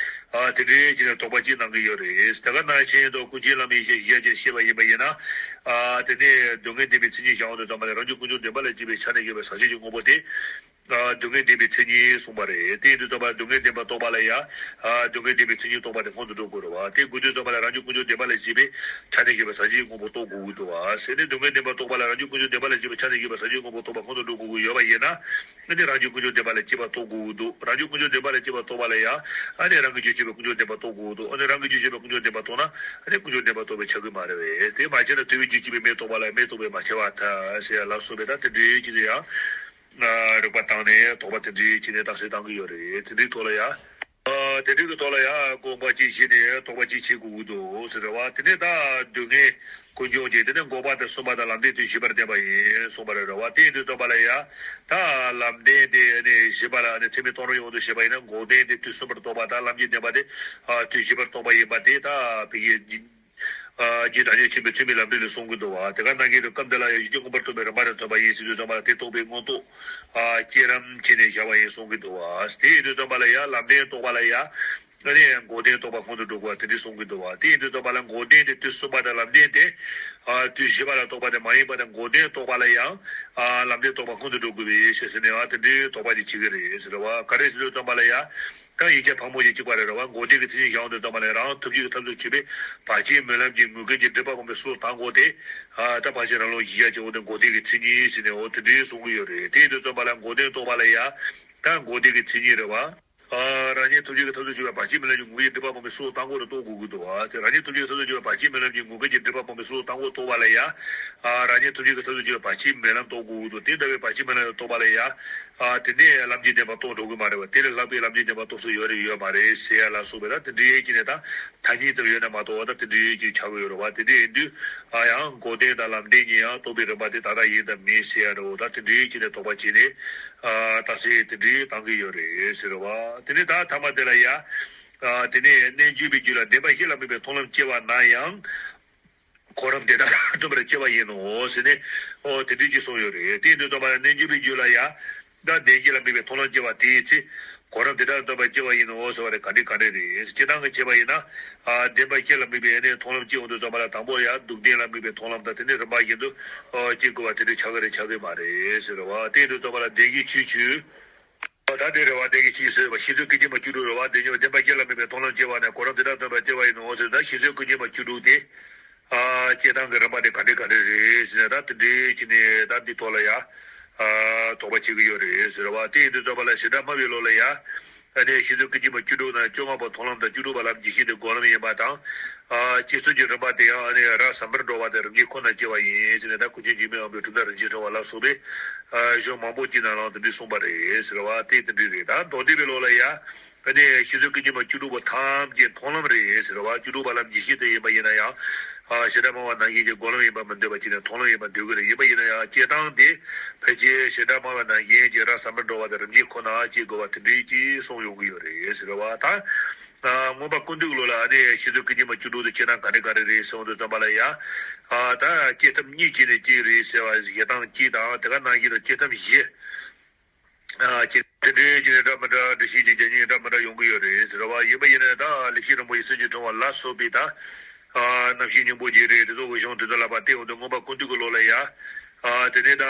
ཨ་དེ་འདྲའི་ཅི་ནས་དོགས་པ་ཅིག་གནང་གི་ཡོད་རེད། དེ་ག་ནང་བཞིན་དུ་ཀུན་མཁྱེན་བླ་མའི་ཞལ་བཞེས་ཀྱང་བཤད་པ་ཡིན་པ་ཡིན་ན། ཨ་དེ་ནས་སྡུག་བསྔལ་བདེན་པའི་མཚན་ཉིད་བཞག་འོང་དུས་ཙམ་པ་ལས་རང་རྒྱུད་ཀུན་འབྱུང་བདེན་པ་ལ་སྐྱེས་པའི་ཆ་ནས་སྐྱེས་པའི་ཟག་བཅས་ཀྱི་དངོས་པོ་དེ། ཨ་སྡུག་བསྔལ་བདེན་པའི་མཚན་ཉིད་གསུངས་པ་རེད། དེ་ཡིན་དུས་ཙམ་པ་སྡུག་བསྔལ་བདེན་པ་རྟོགས་པ་ལ་ཡང་། ཨ་སྡུག་བསྔལ་བདེན་པའི་མཚན་ཉིད་རྟོགས་པ་དེ་སྔོན་དུ་འགྲོ་དགོས་རེད་བ། དེ་དགོས་དུས་ཙམ་པ་ལ་རང་རྒྱུད་ཀུན་འབྱུང་བདེན་པ་ལ་སྐྱེས་པའི་ཆ་ནས་སྐྱེས་པའི་ཟག་བཅས་ཀྱི་དངོས་པོ་རྟོགས་དགོས་ཀྱི་འདུག་བ། ཟེར་ནས་སྡུག་བསྔལ་བདེན་པ་རྟོགས་པ་ལ་རང་རྒྱུད་ཀུན་འབྱུང་བདེན་པ་ལ་སྐྱེས་པའི་ཆ་ནས་སྐྱེས་པའི་ཟག་བཅས་ཀྱི་དངོས་པོ་རྟོགས་པ་སྔོན་དུ་འགྲོ་དགོས་ཀྱི་ཡོད་པ་ཡིན་ན། ཨ་ནི་རང་རྒྱུད་ཀུན་འབྱུང་བདེན་པ་ལ་སྐྱེས་པ་རྟོགས་དགོས་ཀྱི་འདུག་རང་རྒྱུད་ཀུན་འབྱུང་བདེན་པ་ལ་སྐྱེས་པ་རྟོགས་པ་ལ་ཡང་། ཨ་ནི་རང་གི་རྒྱུད་སྐྱེས་པའི་ཀུན་འབྱུང་བདེན་པ་རྟོགས་དགོས་ཀྱི་འདུག་ཨ་ནི་རང་གི་རྒྱུད་སྐྱེས་པའི་ཀུན་འབྱུང་བདེན་པ་རྟོགས་ན། ཨ་ནི་ཀུན་འབྱུང་བདེན་པ་རྟོགས་པས་ཁྱབ་ཀྱི་མ་རེད་བས། དེ་མ་བྱས་ན་དུ་བའི་རྒྱུད་སྐྱེས་པའི་མེ་རྟོགས་པ་ལ་མེ་རྟོགས་པས་མ་ཁྱབ་པར་ཐལ་ཟེར་ཡ་ལ་སོགས་པའི་ད་དེ་འདྲའི་ཅི་ནས་ཡང་། རིགས་པ་བཏང་ནས་དོགས་པ་དེ་འདྲའི་ཅི་ནས་རྟགས་གསལ་བཏང་གི་ཡོད་རེད། དེ་འདྲའི་ཐོག་ལ་ཡང་། ཨ་དེ་འདྲའི་གི་ཐོག་ལ་ཡང་དགོངས་པ་གཅིག་བཞེས་ནས་དོགས་པ་གཅིག་བྱེད་དགོས་ཀྱི་འདུག་ཟེར་རེད་བ། དེ་ནས་ད་སྡུག་བསྔལ་ཀུན་འབྱུང་གཅིག་དེ་ནས་འགོག་པ་དང་སྲུང་བ་དང་ལམ་བདེན་དེ་བཞི་པར་བསྟན་པ་ཡིན་གསུངས་པ་རེད་རེད་བ། དེ་ཡིན་དུས་ཙམ་པ་ལ་ཡང་། ད་ལམ་བདེན་དེ་ནི་བཞི་པ་ལ་ནི་ཚད་མའི་སྟོང་རབ་དབང་དུ་བྱས་པ་ཡིན་ན་འགོག་བདེན་དེ་དུས་གསུམ་པར་རྟོགས་པ་དང་ལམ་གྱི་བདེན་པ་དེ་དུས་བཞི་པར་རྟོགས་པ་ཡིན་པ་དེ་ད་བི་ཡི་རྒྱུད་བདག་ཉིད་ཆེན་པོའི་ཚད་མའི་ལམ་འབྲས་ལས་གསུང་གི་འདུག་བ། དེ་ག་ནང་བཞིན་དུ་སྐབས་འདི་ལ་ཡང་རྒྱུད་ཀྱི་མངོན་པར་རྟོགས་པའི་རིམ་པ་དང་མཐུན་པ་ཡིན་ཟེར་དུས་ཙམ་པ་ལ་དེ་རྟོགས་པའི་མངོན་རྟོགས་བསྐྱེད་རིམ་བྱས་ནས་བཞག་པ་ཡིན་གསུང་གི་འདུག་བ། དེ་ཡིན་དུས་ཙམ་པ་ལ་ཡང་ལམ་བདེན་རྟོགས་པ་ལ་ཡང་ཨ་ནི་འགོག་བདེན་རྟོགས་པ་སྔོན་དུ་འགྲོ་དགོས་པ་དེ་འདྲ་གསུང་གི་འདུག་བ། དེ་ཡིན་དུས་ཙམ་པ་ལ་འགོག་བདེན་དེ་དུས་གསུམ་པ་དང་ལམ་བདེན་དེ་དུས་བཞི་པ་ལ་རྟོགས་པ་དེ་མ་ཡིན་པ་དང་འགོག་བདེན་རྟོགས་པ་ལ་ཡང་ལམ་བདེན་རྟོགས་པ་སྔོན་དུ་འགྲོ་དགོས་པའི་ཞེས་ཟེར་ནས་ཨ་དེ་འདྲའི་དོགས་པ་དེ་བྱེད་ཀྱི་རེད་ཟེར་བ། ག་རེ་ཟེར་དུས་ཙམ་པ་ལ་ཡང་། ད་ཡིག་ཆ་ཕལ་མོ་ཆེ་གཅིག་པ་རེད་རེད་བ། འགོག་བདེན་གྱི་མཚན་ཉིད་བཞག་འོང་དུས་ཙམ་པ་ལ་རང་ཐུགས་རྗེ་གི་ཐབས་སུ་ཆུད་པས་བར་ཆད་སྨོན་ལམ་གྱི་ངོས་འགལ་གྱི་སྒྲིབ་པ་སྤངས་པའི་སྲོག་བཏང་དགོས་ཏེ། ཨ་ད་བར་ཆད་རང་ལུགས་ཡིན་ཡ་ཅེ་འོ་དེ་འགོག་བདེན་གྱི་མཚན་ཉིད་ཟེར་ནས་འོ་དེ་འདྲའི་གསུང་གི་ཡོད་རེད། དེ་ཡིན་དུས་ཙམ་པ་ལ་འགོག་བདེན་རྟོགས་པ་ལ་ཡ། ད་འགོག་བདེན་གྱི་མཚན་ཉིད་རེད་བ། ཨ་རང་ཉིད་ཐུགས་རྗེ་གི་ཐབས་སུ་ཆུད་པས་བར་ཆད་སྨོན་ལམ་གྱི་ངོས་ཀྱི་སྒྲིབ་པ་སྤངས་པའི་སྲོག་བཏང་དགོས་རེད་རྟོགས་དགོས་ཀྱི་འདུག་བ། དེ་རང་ཉིད་ཐུགས་རྗེ་གི་ཐབས་སུ་ཆུད་པས་བར་ཆད་སྨོན་ལམ་གྱི་ངོས་ཀྱི་སྒྲིབ་པ་སྤངས་པའི་སྲོག་བཏང་དགོས་རྟོགས་པ་ལ་ཡ། ཨ་རང་ཉིད་ཐུགས་རྗེ་གི་ཐབས་སུ་ཆུད་པས་བར་ཆད་སྨོན་ལམ་རྟོགས་དགོས་ཀྱི་འདུག་དེ་འདྲ་བའི་བར་ཆད་སྨོན་ལམ་རྟོགས་པ་ལ་ཡ། ཨ་དེ་ནས་ལམ་གྱི་བདེན་པ་རྟོགས་འགྲོ་གི་མ་རེད་བ། དེ་ལས་ལྷག་པའི་ལམ་གྱི་བདེན་པ་རྟོགས་ས་ཡོད་རེད་ཡོད་མ་རེད་ཟེར་ཡ་ལ་སོགས་པའི་ད་དེ་འདྲའི་ཅི་ནས་ད་ཐ་སྙད་ཙམ་ཡོད་ན་མ་གཏོགས་ད་དེ་འདྲའི་ཅི་ཆགས་ཀྱི་ཡོད་རེད་བ། དེ་འདྲ་ཡིན་དུས་ཨ་ཡང་འགོག་བདེན་དང་ལམ་བདེན་གཉིས་ཡང་རྟོགས་པའི་རིམ་པ་དེ་ད་ལྟ་ཡིན་དང་མིན་ཟེར་ཡ་རེད་བ། ད་དེ་འདྲའི་ཅི་ནས་དོགས་པ་བྱས་ནས་ཨ་རྟགས་གསལ་དེ་འདྲའི་བཏང་གི་ཡོད་རེད་ཟེར་བ། དེ་ནས་ད་ཐ་མ་དེ་ལ་ཡ་ཨ་དེ་ནས་རྣལ་འབྱོར་པའི་རྒྱུད་ལ་བདེན་པ་བཞི་ལ་དམིགས་པའི་མཐོང་ལམ་སྐྱེ་བ་ན་ཡང་། གོ་རིམ་དེ་དག་རྩོམ་པར་བྱེད་པ་ཡིན་ནོ་ཟེར་ནས། ཨོ་དེ་འདྲའི་ཅིག་གསུངས་ཡོད་རེད། དེ་ཡིན་དུས་ཙམ་པ་ལ་རྣལ་འབྱོར་པའི་རྒྱུད་ལ་ཡང་། ད་བདེན་བཞི་ལ་དམིགས་པའི་མཐོང་ལམ་སྐྱེ་བ་དེའི་ཚེ། གོ་རིམ་དེ་དག་རྩོམ་པར་བྱེད་པ་ཡིན་ནོ་ཟེར་བ་རེད། ག་འདྲ་ག་འདྲ་རེད། སྤྱིར་བཏང་གི་བྱས་པ་ཡིན་ན། ཨ་བདེན་པ་བཞི་ལ་དམིགས་པའི་ཨ་ནི་མཐོང་ལམ་སྐྱེ་ཡོང་དུས་ཙམ་པ་ལ་དང་པོ་ཡང་སྡུག་བདེན་ལ་དམིགས་པའི་མཐོང་ལམ་དང་དེ་ནས་རིམ་པ་བཞིན་དུ་ཨ་སྐྱེ་དགོས་པ་དེ་འདྲ་ཆགས་ཀྱི་རེད་ཆགས་ཀྱི་མ་རེད་ཟེར་བ། དེ་ཡིན་དུས་ཙམ་པ་ལ་བདེན་བཞི་ཆོས་ཆོས། ད་དེ་རེད་བ། དེ་གི་ཅི་ཟེར་བ། ཤེས་བཟོད་སྐུ་སྐྱེ་མ་བཅུ་དྲུག་རེད་བ། དེ་ཉིད་བདེན་པ་ཁས་ལ་མེད་པའི་མཐོང་ལམ་སྐྱེ་བ་ནས་གོ་རིམ་དེ་ལྟར་སྟོན་པར་བྱེད་པ་ཡིན་ནོ་ཟེར། ད་ཤེས་བཟོད་སྐུ་སྐྱེ་མ་བཅུ་དྲུག་དེ། ཨ། སྐྱེ་སྟངས་ཀྱི་རིམ་པ་དེ་ག་འདྲ་ག་འདྲ་རེད་ཟེར་ན། ད་དེ་འདྲའི་ཅི་ནས་ད་འདི་ཐོག་ལ་ཡ། ཨ། དོགས་པ་བྱེད་ཀྱི་ཡོད་རེད་ཟེར་བ། དེ་ཡིན་དུས་ཙམ་པ་ལ་ཞེ་དྲག་སྨྲ་བའི་ལུགས་ལ་ཡ། ཨ་ནི་ཤེས་བཟོད་སྐུ་སྐྱེ་མ་བཅུ་དྲུག་ན་བཅོ་ལྔ་པ་མཐོང་ལམ་དང་བཅུ་དྲུག་པ་ལམ་རྗེས་ཤེས་དེ་སྒོམ་ལམ་ཡིན་པ་དང་། ཨ། སྐྱེ་ཚུལ་གྱི་རིམ་པ་དེ་ཡང་ཨ་ནི་རབ་ཟིན་པར་འགྲོ་བ་དང་རིམ་གྱིས་ཁོ་ན་སྐྱེ་བ་ཡིན་ཟེར་ནས། ད་ཀུན་མཁྱེན་འཇིགས་མེད་དབང་པོའི་གྲུབ་མཐའ་རིན་ཆེན་ཕྲེང་བ་ལ་སོགས་པའི། ཨ། གཞུང་མང་པོ་ཅིག་ནང་ལ་དེ་འདྲ་གསུངས་པ་རེད་ཟེར་བ། དེ་དེ་འདྲ་རེད། ད་མདོ་སྡེ་པའི་ལུགས་ལ་ཡ། ཨ་ནི་ཤེས་བཟོད་སྐུ་སྐྱེ་མ་བཅུ་དྲུག་པོ་ཐམས་ཅད་མཐོང་ལམ་རེད་ཟེར་བ། བཅུ་དྲུག་པ་ལམ་རྗེས་ཤེས་དེ་ཡིན་པ་ཡིན་ན་ཡང་། ཨ། ཞེ་དྲག་སྨྲ་བ་ནང་བཞིན་གྱི་སྒོམ་ལམ་ཡིན་པ་མི་འདོད་པ་ཅིག་ནས་མཐོང་ལམ་ཡིན་པ་འདོད་ཀྱི་རེད། ཡིན་པ་ཡིན་ན་ཡང་སྐྱེ་སྟངས་དེ་ཕལ་ཆེར་ཞེ་དྲག་སྨྲ་བ་ནང་བཞིན་གྱི་རབ་ཟིན་པར་འགྲོ་བ་དང་རིམ་གྱིས་ཁོ་ན་སྐྱེ་དགོས་པ་དེ་འདྲའི་ཅིག་གསུངས་ཡོང་གི་ཡོད་རེད་ཟེར་བ། ད། ཨ། མངོན་པ་ཀུན་བཏུས་ཀྱི་ལུགས་ལ་ཨ་ནི་ཤེས་བཟོད་སྐུ་སྐྱེ་མ་བཅུ་དྲུག་དེ་སྐྱེ་སྟངས་ག་འདྲ་ག་འདྲ་རེད་ཟེར་འོང་དུས་ཙམ་པ་ལ་ཡ། ཨ། ད་སྐྱེ་ཐབས་གཉིས་ཀྱིས་ནི་སྐྱེ་རེད་ཟེར་བ་ཞེ་སྡང་གཅིག་དང་། དེ་ག་ནང་བཞིན་དུ་སྐྱེ་ཐབས་བཞི། ཨ། ཅི་དེ་འདྲའི་ཅི་ནས་འདྲ་མི་འདྲ། འགྲེལ་བཤད་ཀྱི་རྒྱ་ཉིན་འདྲ་མི་འདྲ་ཡོང་གི་ཡོད་རེད་ཟེར་བ། ཡིན་པ་ཡིན་ན་ད་ལེགས་བཤད་རིན་པོ་ཆེ་སེམས་ཀྱི་ཕྲེང་བ་ལ་སོགས་པའི་ད། ཨ། རྣམ་བཤད་སྙིང་པོ་རྒྱན་རེད། དེ་ཚོ་གི་གཞུང་དེ་ཚོ་ལ་ཕར་བལྟས་འོང་དུས་མངོན་པ་ཀུན་བཏུས་ཀྱི་ལུགས་ལ་ཡ། ཨ། དེ་ནས་ད་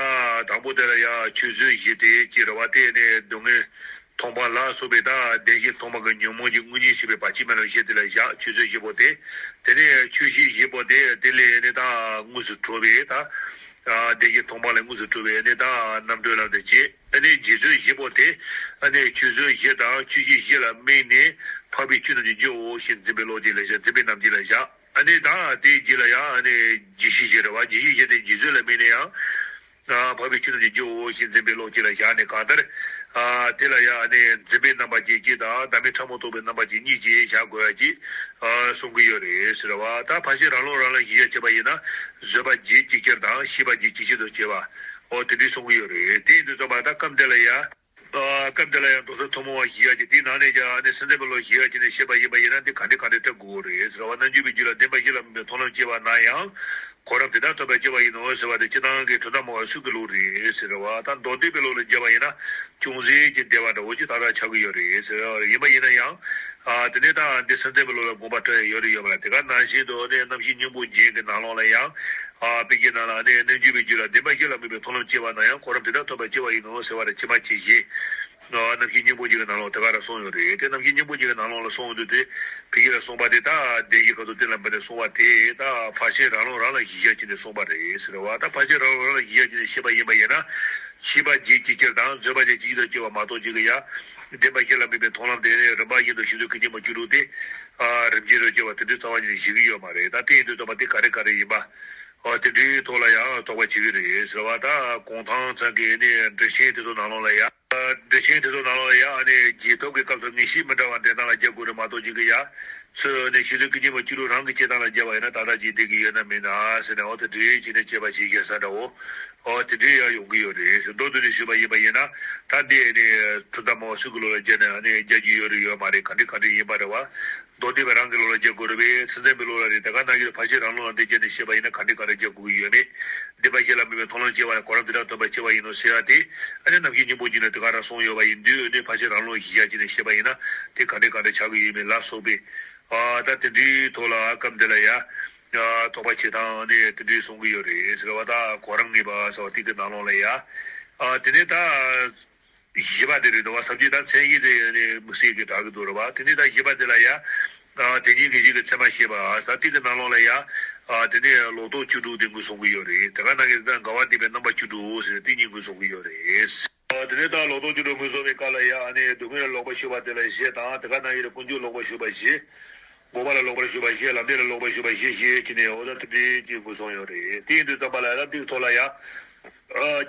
དང་པོ་དེ་ལ་ཡ་ཆོས་བཟོད་བཞི་དེ་ཅི་རེད་བ། དེ་ནས་སྡུག་བསྔལ་མཐོང་བ་ལ་སོགས་པའི་ད་བདེན་བཞི་མཐོང་བ་གི་ཉོན་མོངས་ཀྱི་དངོས་གཉེན་ཞེས་པའི་བར་ཆད་མེད་ལམ་བཞི་དེ་ལ་བཞག་ཆོས་བཟོད་བཞི་པོ་དེ། དེ་ནས་ཆོས་བཤེས་བཞི་པོ་དེ་དེ་ལས་ནི་ད་དངོས་སུ་གྲུབ་པའི་ད། ཨ། བདེན་བཞི་མཐོང་བ་ལས་དངོས་སུ་གྲུབ་པའི་ནི་ད་རྣམ་གྲོལ་ལམ་དེ་བྱེད། ཨ་ནི་རྗེས་བཟོད་བཞི་པོ་དེ་ཨ་ནི་ཆོས་བཟོད་བཞི་དང་ཆོས་བཤེས་བཞི་ལ་དམིགས་ནས་འཕགས་པའི་ཆོས་རྣམས་ཀྱི་རྒྱུའོ་ཞེས་འཛིན་པའི་བློ་དེ་ལ་བཞག་འཛིན་པའི་རྣམ་འབྱེད་ལ་བཞག་ཨ་ནི་ད་དེའི་རྗེས་ལ་ཡང་ཨ་ནི་རྗེས་ཤེས་བཞི་རེད་བ། རྗེས་ཤེས་བཞི་དེ་རྗེས་བཟོད་ལ་དམིགས་ནས་ཡང་། ཨ། འཕགས་པའི་ཆོས་རྣམས་ཀྱི་རྒྱུའོ་ཞེས་འཛིན་པའི་བློ་གཅིག་ལ་བཞག་ནས། གང་ལྟར། ཨ། དེ་ལ་ཡང་ཨ་ནི་འཛིན་པའི་རྣམ་པ་ཅན་གཅིག་དང་བདག་མེད་ཕྲ་མོ་རྟོགས་པའི་རྣམ་པ་ཅན་གཉིས་ཀྱིས་བཞག་དགོས་ཡ་གཅིག་ཨ། གསུང་གི་ཡོད་རེད་ཟེར་བ། ད་ཕར་ཕྱིན་རང་ལུགས་རང་ལ་གཞི་བཞག་བྱས་པ་ཡིན་ན། བཟོད་པ་བརྒྱད་ཅིག་ཅར་དང་ཤེས་པ་བརྒྱད་ཅིག་ཅར་དུ་བྱེད་པ། འོ་དེ་འདྲའི་གསུང་གི་ཡོད་རེད། དེ་ཡིན་དུས་ཙམ་པ་ད་སྐབས་འདི་ལ་ཡ། ཨ། སྐབས་འདི་ལ་ཡང་མདོ་སྡེ་ཐུན་མོང་བ་བཞི་ཡ་གཅིག་དེའི་ནང་ནས་ཀྱང་ཨ་ནི་སེམས་ཙམ་པའི་བློ་བཞི་ཡ་གཅིག་ནས་བཤད་པ་ཡིན་པ་ཡིན་ན། འདི་ག་འདྲ་ག་འདྲ་བཀྲལ་དགོས་རེད་ཟེར་བ། རྣལ་འབྱོར་པའི་རྒྱུད་ལ་བདེན་པ་བཞི་ལ་དམིགས་པའི་མཐོང་ལམ་སྐྱེ་བ་ན་ཡང་། གོ་རིམ་དེ་ལྟར་ཐོབ་པར་བྱེད་པ་ཡིན་ནོ་ཟེར་བ་དེ་སྤྱིར་བཏང་གི་གྲུབ་མཐའ་སྨྲ་བ་སུ་གི་ལུགས་རེད་ཟེར་བ། ད་མདོ་སྡེ་པའི་ལུགས་ལ་བྱས་པ་ཡིན་ན་ཅུང་ཟད་ཀྱི་འགལ་བ་འདྲ་བོ་ཅིག་ཏག་ཏག་ཆགས་ཀྱི་ཡོད་རེད་ཟེར་བ། ཡིན་པ་ཡིན་ན་ཡང་། ཨ། དེ་ནས་ད་འདི་སེམས་ཙམ་པའི་ལུགས་ལ་དགོངས་པ་འགྲེལ་ཡ་ཡོད་རེད་ཡོད་མ་རེད། དེ་ག་ནང་བཞིན་དུ་ནི་རྣམ་བཤད་སྙིང་པོ་རྒྱན་གྱི་ནང་ལོགས་ལ་ཡང་། ཨ། དཔེ་རྒྱན་ནང་ལ་ནི་རྣལ་འབྱོར་པའི་རྒྱུད་ལ་བདེན་པ་བཞི་ལ་དམིགས་པའི་མཐོང་ལམ་སྐྱེ་བ་ན་ཡང་གོ་རིམ་དེ་ལྟར་ཐོབ་པར་བྱེད་པ་ཡིན་ནོ་ཟེར་བ་རེད། ཕྱི་མ་ཇི་བཞིན། རྣམ་བཤད་སྙིང་པོ་རྒྱན་གྱི་ནང་ལོགས་དེ་ག་རང་གསུངས་ཡོད་རེད། དེ་རྣམ་བཤད་སྙིང་པོ་རྒྱན་གྱི་ནང་ལོགས་ལ་གསུངས་ཡོང་དུས་དེ། ཕ་གི་ལ་གསུངས་པ་དེ་ད་བདེན་བཞི་ཁ་ཐུག་གཏན་ལ་འབེབས་ནས་གསུངས་པ་དེ་ད་ཕར་ཕྱིན་རང་ལུགས་རང་ལ་གཞི་བཞག་བྱས་ནས་གསུངས་པ་རེད་ཟེར་བ། ད་ཕར་ཕྱིན་རང་ལུགས་རང་ལ་གཞི་བཞག་བྱས་ནས་བཤད་པ་ཡིན་པ་ཡིན་ན། ཤེས་པ་བརྒྱད་ཅིག་ཅར་དང་བཟོད་པ་བརྒྱད་ཅིག་ཅར་དུ་སྐྱེ་བ་མ་གཏོགས་ཅིག་གི་ཡ། བདེན་པ་བཞི་ལ་དམིགས་པའི་མཐོང་ལམ་དེ་ནི་རིམ་པ་བཞིན་དུ་ཤེས་བཟོད་སྐུ་སྐྱེ་མ་བཅུ་དྲུག་སྟེ། ཨ། རིམ་གྱིས་རུ་སྐྱེ་བ་དེ་འདྲའི་རྩ་བ་ཉིད་ནས་ཞིག་གི་ཡོད་མ་རེད། ད་དེ་ཡིན་དུས་ཙམ་པ་དེ་ག་རེ་ག་རེ་ཡིན་པ། ཨ། དེ་འདྲའི་ཐོག་ལ་ཡང་དོགས་པ་བྱེད་ཀྱི་རེད་ཟེར་བ། ད་གུང་ཐང་ཚང་གི་ནི་འགྲེལ་ཆེན་དེ་ཚོ་ནང་ལོགས་ལ་ཡ། འགྲེལ་ཆེན་དེ་ཚོ་ནང་ལོགས་ལ་ཡ། ཨ་ནི་རྗེས་ཐོབ་ཀྱི་སྐབས་སུ་ངེས་ཤེས་མི་འདྲ་བ་འདྲེན་སྟངས་ལ་རྒྱག་དགོས་རེད་མ་གཏོགས་ཅིག་གི་ཡ། ཚུར་ནི་ཤེས་བཟོད་སྐུ་སྐྱེ་མ་བཅུ་དྲུག་རང་གི་སྐྱེ་སྟངས་ལ་རྒྱག་པ་ཡིན་ན་ཏག་ཏག་ཅིག་བསྡད་ཀྱི་ཡོད་ན་མིན་ན་ཟེར་ནས། འོ་དེ་འདྲའི་ཅིག་ནས་དཔྱད་པ་བྱེད་མཁན་ས་འདྲ་བོ། འོ་དེ་འདྲའི་ཡང་ཡོང་གི་ཡོད་རེད། མདོར་བསྡུས་ནས་ཞུས་པ་ཡིན་པ་ཡིན་ན། ད་འདི་ནི་གྲུབ་མཐའ་སྨྲ་བ་སུ་གི་ལུགས་ལ་བརྒྱབ་ནས་ནི་རྒྱག་རྒྱུ་ཡོད་རེད་ཡོད་མ་རེད། ག་འདྲ་ག་འདྲ་ཡིན་པ་རེད་བ། མདོ་སྡེ་པ་རང་གི་ལུགས་ལ་རྒྱག་དགོས་རེད་པས། སེམས་ཙམ་པའི་ལུགས་ལ་རེད། དེ་ག་ནང་བཞིན་ཕར་ཕྱིན་རང་ལུགས་ལ་འདི་བརྒྱབ་ནས་བཤད་པ་ཡིན་ན་ག་འདྲ་ག་འདྲ་རྒྱག་དགོས་ཀྱི་ཡོད་མེད། བདེན་པ་བཞི་ལ་དམིགས་པའི་མཐོང་ལམ་སྐྱེ་བ་ནས་གོ་རིམ་དེ་ལྟར་ཐོབ་པར་བྱེད་པ་ཡིན་ནོ་ཟེར་ཡ་དེ། ཨ་ནི་རྣམ་བཤད་སྙིང་པོ་རྒྱན་ནས་དེ་ག་རང་གསུངས་ཡོད་པ་ཡིན་དུས། ཨ་ནི་ཕར་ཕྱིན་རང་ལུགས་གཞི་བཞག་བྱས་ནས་བཤད་པ་ཡིན་ན་དེ་ག་འདྲ་ག་འདྲ་ཆགས་ཀྱི་ཡོད་མེད་ལ་སོགས་པའི། ཨ། ད་དེ་འདྲའི་ཐོག་ལ་སྐབས་འདི་ལ་ཡ། ཨ། དོགས་པ་བྱེད་སྟངས་ནི་དེ་འདྲའི་གསུང་གི་ཡོད་རེད་ཟེར་བ། ད་གོ་རིམ་ངེས་པ་ཟེར་བ་དེ་གི་ནང་ལོགས་ལ་ཡ། ཨ། དེ་ནས་ད། བཞི་པ་དེ་རེད་འདུག་བ། ཐམས་ཅད་ད་མཚན་ཉིད་དེ་ནི་དམིགས་བསལ་གྱི་གྲགས་ཀྱི་འདུག་རེད་བ། དེ་ནས་ད་བཞི་པ་དེ་ལ་ཡ། ཨ། དེ་ཉིད་ཀྱི་གཞི་གི་མཚན་མ་བཤད་པ་ཟེར་དེ་གི་ནང་ལོགས་ལ་ཡ། ཨ། དེ་ནས་ལོག་རྟོག་བཅུ་དྲུག་དེ་ངོས་བཟུང་གི་ཡོད་རེད། དེ་ག་ནང་གི་ད་འགལ་བ་སྡུད་པའི་རྣམ་པ་བཅུ་དྲུག་ཟེར་དེ་ཉིད་ངོས་བཟུང་གི་ཡོད་རེད། ཨ། དེ་ནས་ད་ལོག་རྟོག་བཅུ་དྲུག་ངོས་བཟུང་བའི་སྐབས་ལ་ཡ། ཨ་ནི་སྡུག་བསྔལ་ལ་ལོག་པར་ཞུགས་པ་དེ་ལ་བཞི་དང་། དེ་ག་ནང་བཞིན་དུ་ཀུན་འབྱུང་ལོག་པར་ཞུགས་པ་བཞི། འགོག་པ་ལ་ལོག་པར་ཞུགས་པ་བཞི། ལམ་བདེན་ལ་ལོག་པར་ཞུགས་པ་བཞི་བཞི་བྱས་ནས། འོ་ད་དེ་འདྲའི་ཅིག་ངོས་བཟུང་ཡོད་རེད། དེ་ཡིན་དུས་ཙམ་པ་ལ་ཡ་ད་འདིའི་ཐོག་ལ་ཡ། ཨ།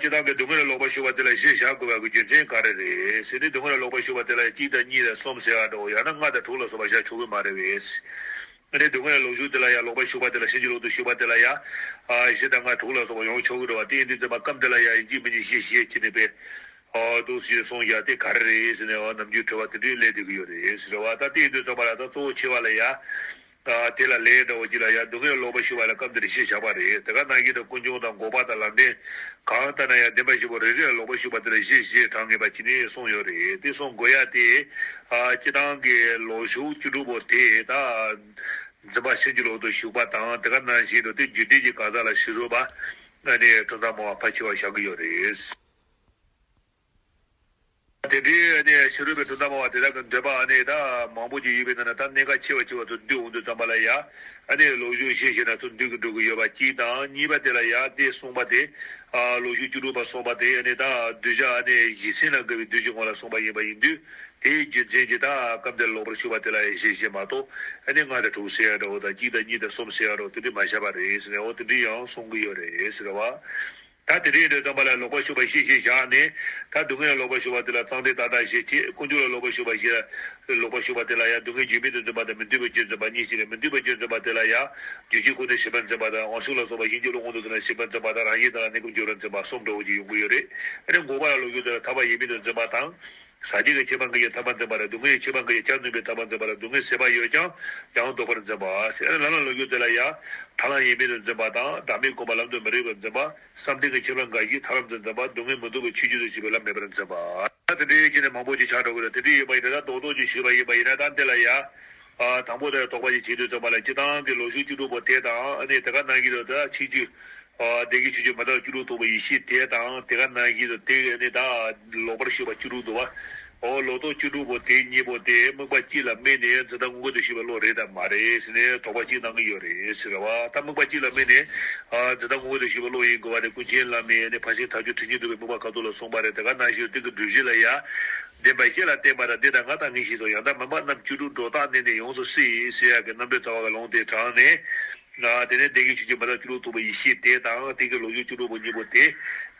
སྤྱིར་བཏང་གི་སྡུག་བསྔལ་ལ་ལོག་པར་ཞུགས་པ་དེ་ལ་བཞི་བཞག་དགོས་པ་གི་རྒྱུ་མཚན་ག་རེ་རེད་ཟེར་ན། སྡུག་བསྔལ་ལ་ལོག་པར་ཞུགས་པ་དེ་ལ་གཅིག་དང་གཉིས་དང་གསུམ་ཟེར་བ་འདྲ་བོ། ཡང་ན་ལྔ་དང་དྲུག་ལ་སོགས་པ་བཞག་ཆོག་གི་མ་རེད་པས། ཨ་ནི་སྡུག་བསྔལ་ལ་ལོག་ཞུགས་དེ་ལ་ཡ། ལོག་པར་ཞུགས་པ་དེ་ལ་ཕྱིན་ཅི་ལོག་ཏུ་ཞུགས་པ་དེ་ལ་ཡ། ཨ། བཞི་དང་ལྔ་དྲུག་ལ་སོགས་པ་ཡོང་ཆོག་གི་རེད་བ། དེ་ཡིན་དུས་ཙམ་པ་སྐབས་འདི་ལ་ཡ་ཡིན་གཅིག་མིན་གཉིས་བཞི་བཞི་བྱས་ནས་པས། ཨོ། འདུག་སེ་གསུངས་བཞག་དེ་ག་རེ་རེད་ཟེར་ནས། ཨོ། ནམ་རྒྱུན་དྲི་བ་དེ་འདྲའི་སླེབས་བསྡད་ཀྱི་ཡོད་རེད་ཟེར་བ། ད་དེ་ཡིན་དུས་ཙམ་པ་ལ་ད་གཙོ་བོ་ཆེ་བ་ལ་ཡ། ཨ། དེ་ལ་ལན་འདྲ་བོ་ཅིག་ལ་ཡ། སྡུག་བསྔལ་ལ་ལོག་པར་ཞུགས་པ་ལ་སྐབས་འདིར་བཞི་བཞག་པ་རེད། དེ་ག་ནང་བཞིན་དུ་ཀུན་འབྱུང་དང་འགོག་པ་དང་ལམ་བདེན་གང་ལྟར་ན་ཡང་བདེན་པ་བཞི་པོ་རེ་རེ་ལ་ལོག་པར་ཞུགས་པ་དེ་ལ་བཞི་བཞི་གྲངས་ངེས་པ་བྱས་ནས་གསུངས་ཡོད་རེད། དེ་གསུང་དགོས་ཡ་དེ། ཨ། སྤྱིར་བཏང་གི་ལོག་ཞུགས་བཅུ་དྲུག་པོ་དེ་ད་འཛིན་པ་ཕྱིན་ཅི་ལོག་ཏུ་ཞུགས་པ་དང་། དེ་ག་ནང་བཞིན་དུ་དེ་རྒྱུ་འབྲས་ཀྱི་གང་ཟག་ལ་ཞུགས་རུས་པ། ཨ་ནི་གྲུབ་མཐའ་སྨྲ་བ་ཕལ་ཆེ་བ་བཞག་གི་ཡོད་རེད། དེ་འདྲའི་ཨ་ནི་ཕྱི་རོལ་པའི་དོན་དམ་པ་དེ་དག་གི་འདོད་པ་ཨ་ནི་ད་མང་པོ་ཅིག་ཡོད་པའི་ནང་ན། ད་གནད་འགག་ཆེ་བ་ཆེ་བ་དུ་འདུས་འོང་དུས་ཙམ་པ་ལ་ཡ། ཨ་ནི་ལོག་ཞུགས་བཞི་བྱས་ན་ཚུར་འདུས་ཀྱི་འགྲོ་གི་ཡོད་པ་གཅིག་དང་། གཉིས་པ་དེ་ལ་ཡ་དེ་གསུངས་པ་དེ། ཨ་ལོག་ཞུགས་བཅུ་དྲུག་པ་གསུངས་པ་དེ་ཨ་ནི་ད་གདུལ་བྱ་ཨ་ནི་བཞི་ཚན་ལ་དགའ་བའི་གདུལ་བྱའི་ངོ་ལ་གསུངས་པ་ཡིན་པ་ཡིན་དུས། དེའི་རྒྱུ་མཚན་གྱིས་ད་སྐབས་འདིར་ལོག་པར་ཞུགས་པ་དེ་ལ་ཡང་བཞི་བྱས་མ་གཏོགས། ཨ་ནི་ལྔ་དང་དྲུག་ཟེར་ཡ་འདྲ་བོ་དང་། གཅིག་དང་གཉིས་དང་གསུམ་ཟེར་ཡ་འདྲ་བོ་དེ་འདྲ་མ་བཞག་པ་རེད་ཟེར་ནས། འོ་དེ་འདྲ་ཡང་གསུང་གི་ཡོད་རེད་ཟེར་བ། ད་དེ་འདྲ་ཡིན་དུས་ཙམ་པ་ལ་ལོག་པར་ཞུགས་པ་བཞི་ཞེས་བཞག་ནས། ད་སྡུག་བསྔལ་ལ་ལོག་པར་ཞུགས་པ་དེ་ལ་ཙང་ཏེ་ཏ་ཏ་བཞི་བྱས། ཀུན་འབྱུང་ལ་ལོག་པར་ཞུགས་པ་བཞི། ལོག་པར་ཞུགས་པ་དེ་ལ་ཡང་སྡུག་བསྔལ་རྒྱུ་མེད་དུ་འཛིན་པ་དང་མི་འདོད་པའི་རྒྱུར་འཛིན་པ་གཉིས་ཤིག་རེད། མི་འདོད་པའི་རྒྱུར་འཛིན་པ་དེ་ལ་ཡང་རྒྱུ་ཅན་ཁོ་ནའི་ཤེས་པར་འཛིན་པ་དང་། དབང་ཕྱུག་ལ་སོགས་པ་གཞན་གྱི་བློ་ངོར་དུ་འཛིན་པའི་ཤེས་པར་འཛིན་པ་དང་། རང་བཞིན་དང་གནས་སྐབས་འགྱུར་བར་འཛིན་པ་གསུམ་འདྲ་བོ་ཅིག་ཡོང་གི་ཡོད་རེད། ཨ་ནི་འགོག་པ་ལ་ལོག་ཞུགས་དེ་ལ་ཐར་པ་ཡིན་མིན་དུ་འཛིན་པ་དང་། ཟག་བཅས་ཀྱི་ཁྱད་པར་འགའ་ཡིས་ཐར་པར་འཛིན་པ་དང་། སྡུག་བསྔལ་གྱི་ཁྱད་པར་འགའ་ཡིས་བྱར་ནུས་པའི་ཐར་པར་འཛིན་པ་དང་། སྡུག་བསྔལ་ཟད་པ་ཡོད་ཀྱང་ཡང་ལྡོག་པར་འཛིན་པ་ཟེར། ལམ་ལ་ལོག་ཞུགས་དེ་ལ་ཡང་ཐར་ལམ་ཡིན་མིན་དུ་འཛིན་པ་དང་། བདག་མེད་སྒོམ་པ་ལམ་དུ་མི་རིགས་པར་འཛིན་པ། བསམ་གཏན་གྱི་ཁྱད་པར་འགའ་ཞིག་ཐར་ལམ་དུ་འཛིན་པ། སྡུག་བསྔལ་མི་སྡུག་པའི་ཆོས་བརྒྱད་དུ་ཞུགས་པའི་ལམ་མེད་པར་འཛིན་པ། ད་དེ་འདྲའི་ཡོད་ཀྱི་ནས་མང་པོ་ཅིག་ཆགས་འགྲོ་གི་རེད། དེ་འདྲའི་ཡོད་པ་ཡིན་ན། ད་རྡོག་རྡོག་ཅིག་ཞུས་པ་ཡིན་པ་ཡིན་ན། ད་འདི་ལ་ཡ། ཨ་དང་པོ་དེ་དོགས་པ་ཅིག་བྱེད་དུས་ཙམ་པ་ལ། སྤྱིར་བཏང་གི་ལོག་ཞུགས་བཅུ་དྲུག་པོ་དེ་དང་། ཨ་ནི་དེ་ག་ནང་བཞིན་དུ་ད་ཕྱིན་ཅི། ཨ་བདེན་བཞིའི་ཆོས་ཅན་མི་རྟག་བཅུ་དྲུག་རྟོགས་པའི་ཡེ་ཤེས་དེ་དང་། དེ་ག་ནང་བཞིན་དུ་དེ་ནི་ད་ལོག་པར་ཞུགས་པ་བཅུ་དྲུག་འདུག་པ། འོ་ལོག་རྟོག་བཅུ་དྲུག་པོ་དེ་གཉིས་པོ་དེ་དམིགས་པ་གཅིག་ལ་དམིགས་ནས་འཛིན་སྟངས་དངོས་ཀྱི་ལྡོག་ཤེས་པའི་བློ་རེད་དམ་མ་རེད་ཟེར་ནས་དོགས་པ་གཅིག་གནང་གི་ཡོད་རེད་ཟེར་བ། ད་དམིགས་པ་གཅིག་ལ་དམིགས་ནས་ཨ་འཛིན་སྟངས་དངོས་ཀྱི་ལྡོག་ཤེས་པའི་བློ་ཡིན་དགོས་པ་དེ་ཀུན་མཁྱེན་བླ་མའི་ཨ་ནི་ཕར་ཕྱིན་མཐར་ཐུག་ཐུན་གྱི་བསྡུ་བའི་དམིགས་པ་ཁ་ཐུག་ལ་གསུངས་པ་རེད། དེ་ག་ནང་བཞིན་དེ་གི་སྒྲུབ་གཞི་ལ་ཡ། བདེན་པ་བཞི་ལ་བརྟེན་པ་དང་། བདེན་དང་ངག་དང་ངེས་ཤེས་སོགས། ཡང་དག་མིན་པ་རྣམས་བཅུ་དྲུག་སྒྲོ་བཏགས་གནས་ནས་ཡོངས་སུ་སྲིད་ཟེར་ཡག་གི་རྣམ་འགྲེལ་རྩ་བ་གི་ལུང་དེ་དྲངས་ནས། ཨ་དེ་ནས་བདེན་བཞིའི་ཆོས་ཅན་མི་རྟག་བཅུ་དྲུག་རྟོགས་པའི་ཡེ་ཤེས་དེ་དང་། དེ་གི་ལོག་ཞུགས་བཅུ་དྲུག་པོ་གཉིས་པོ་དེ་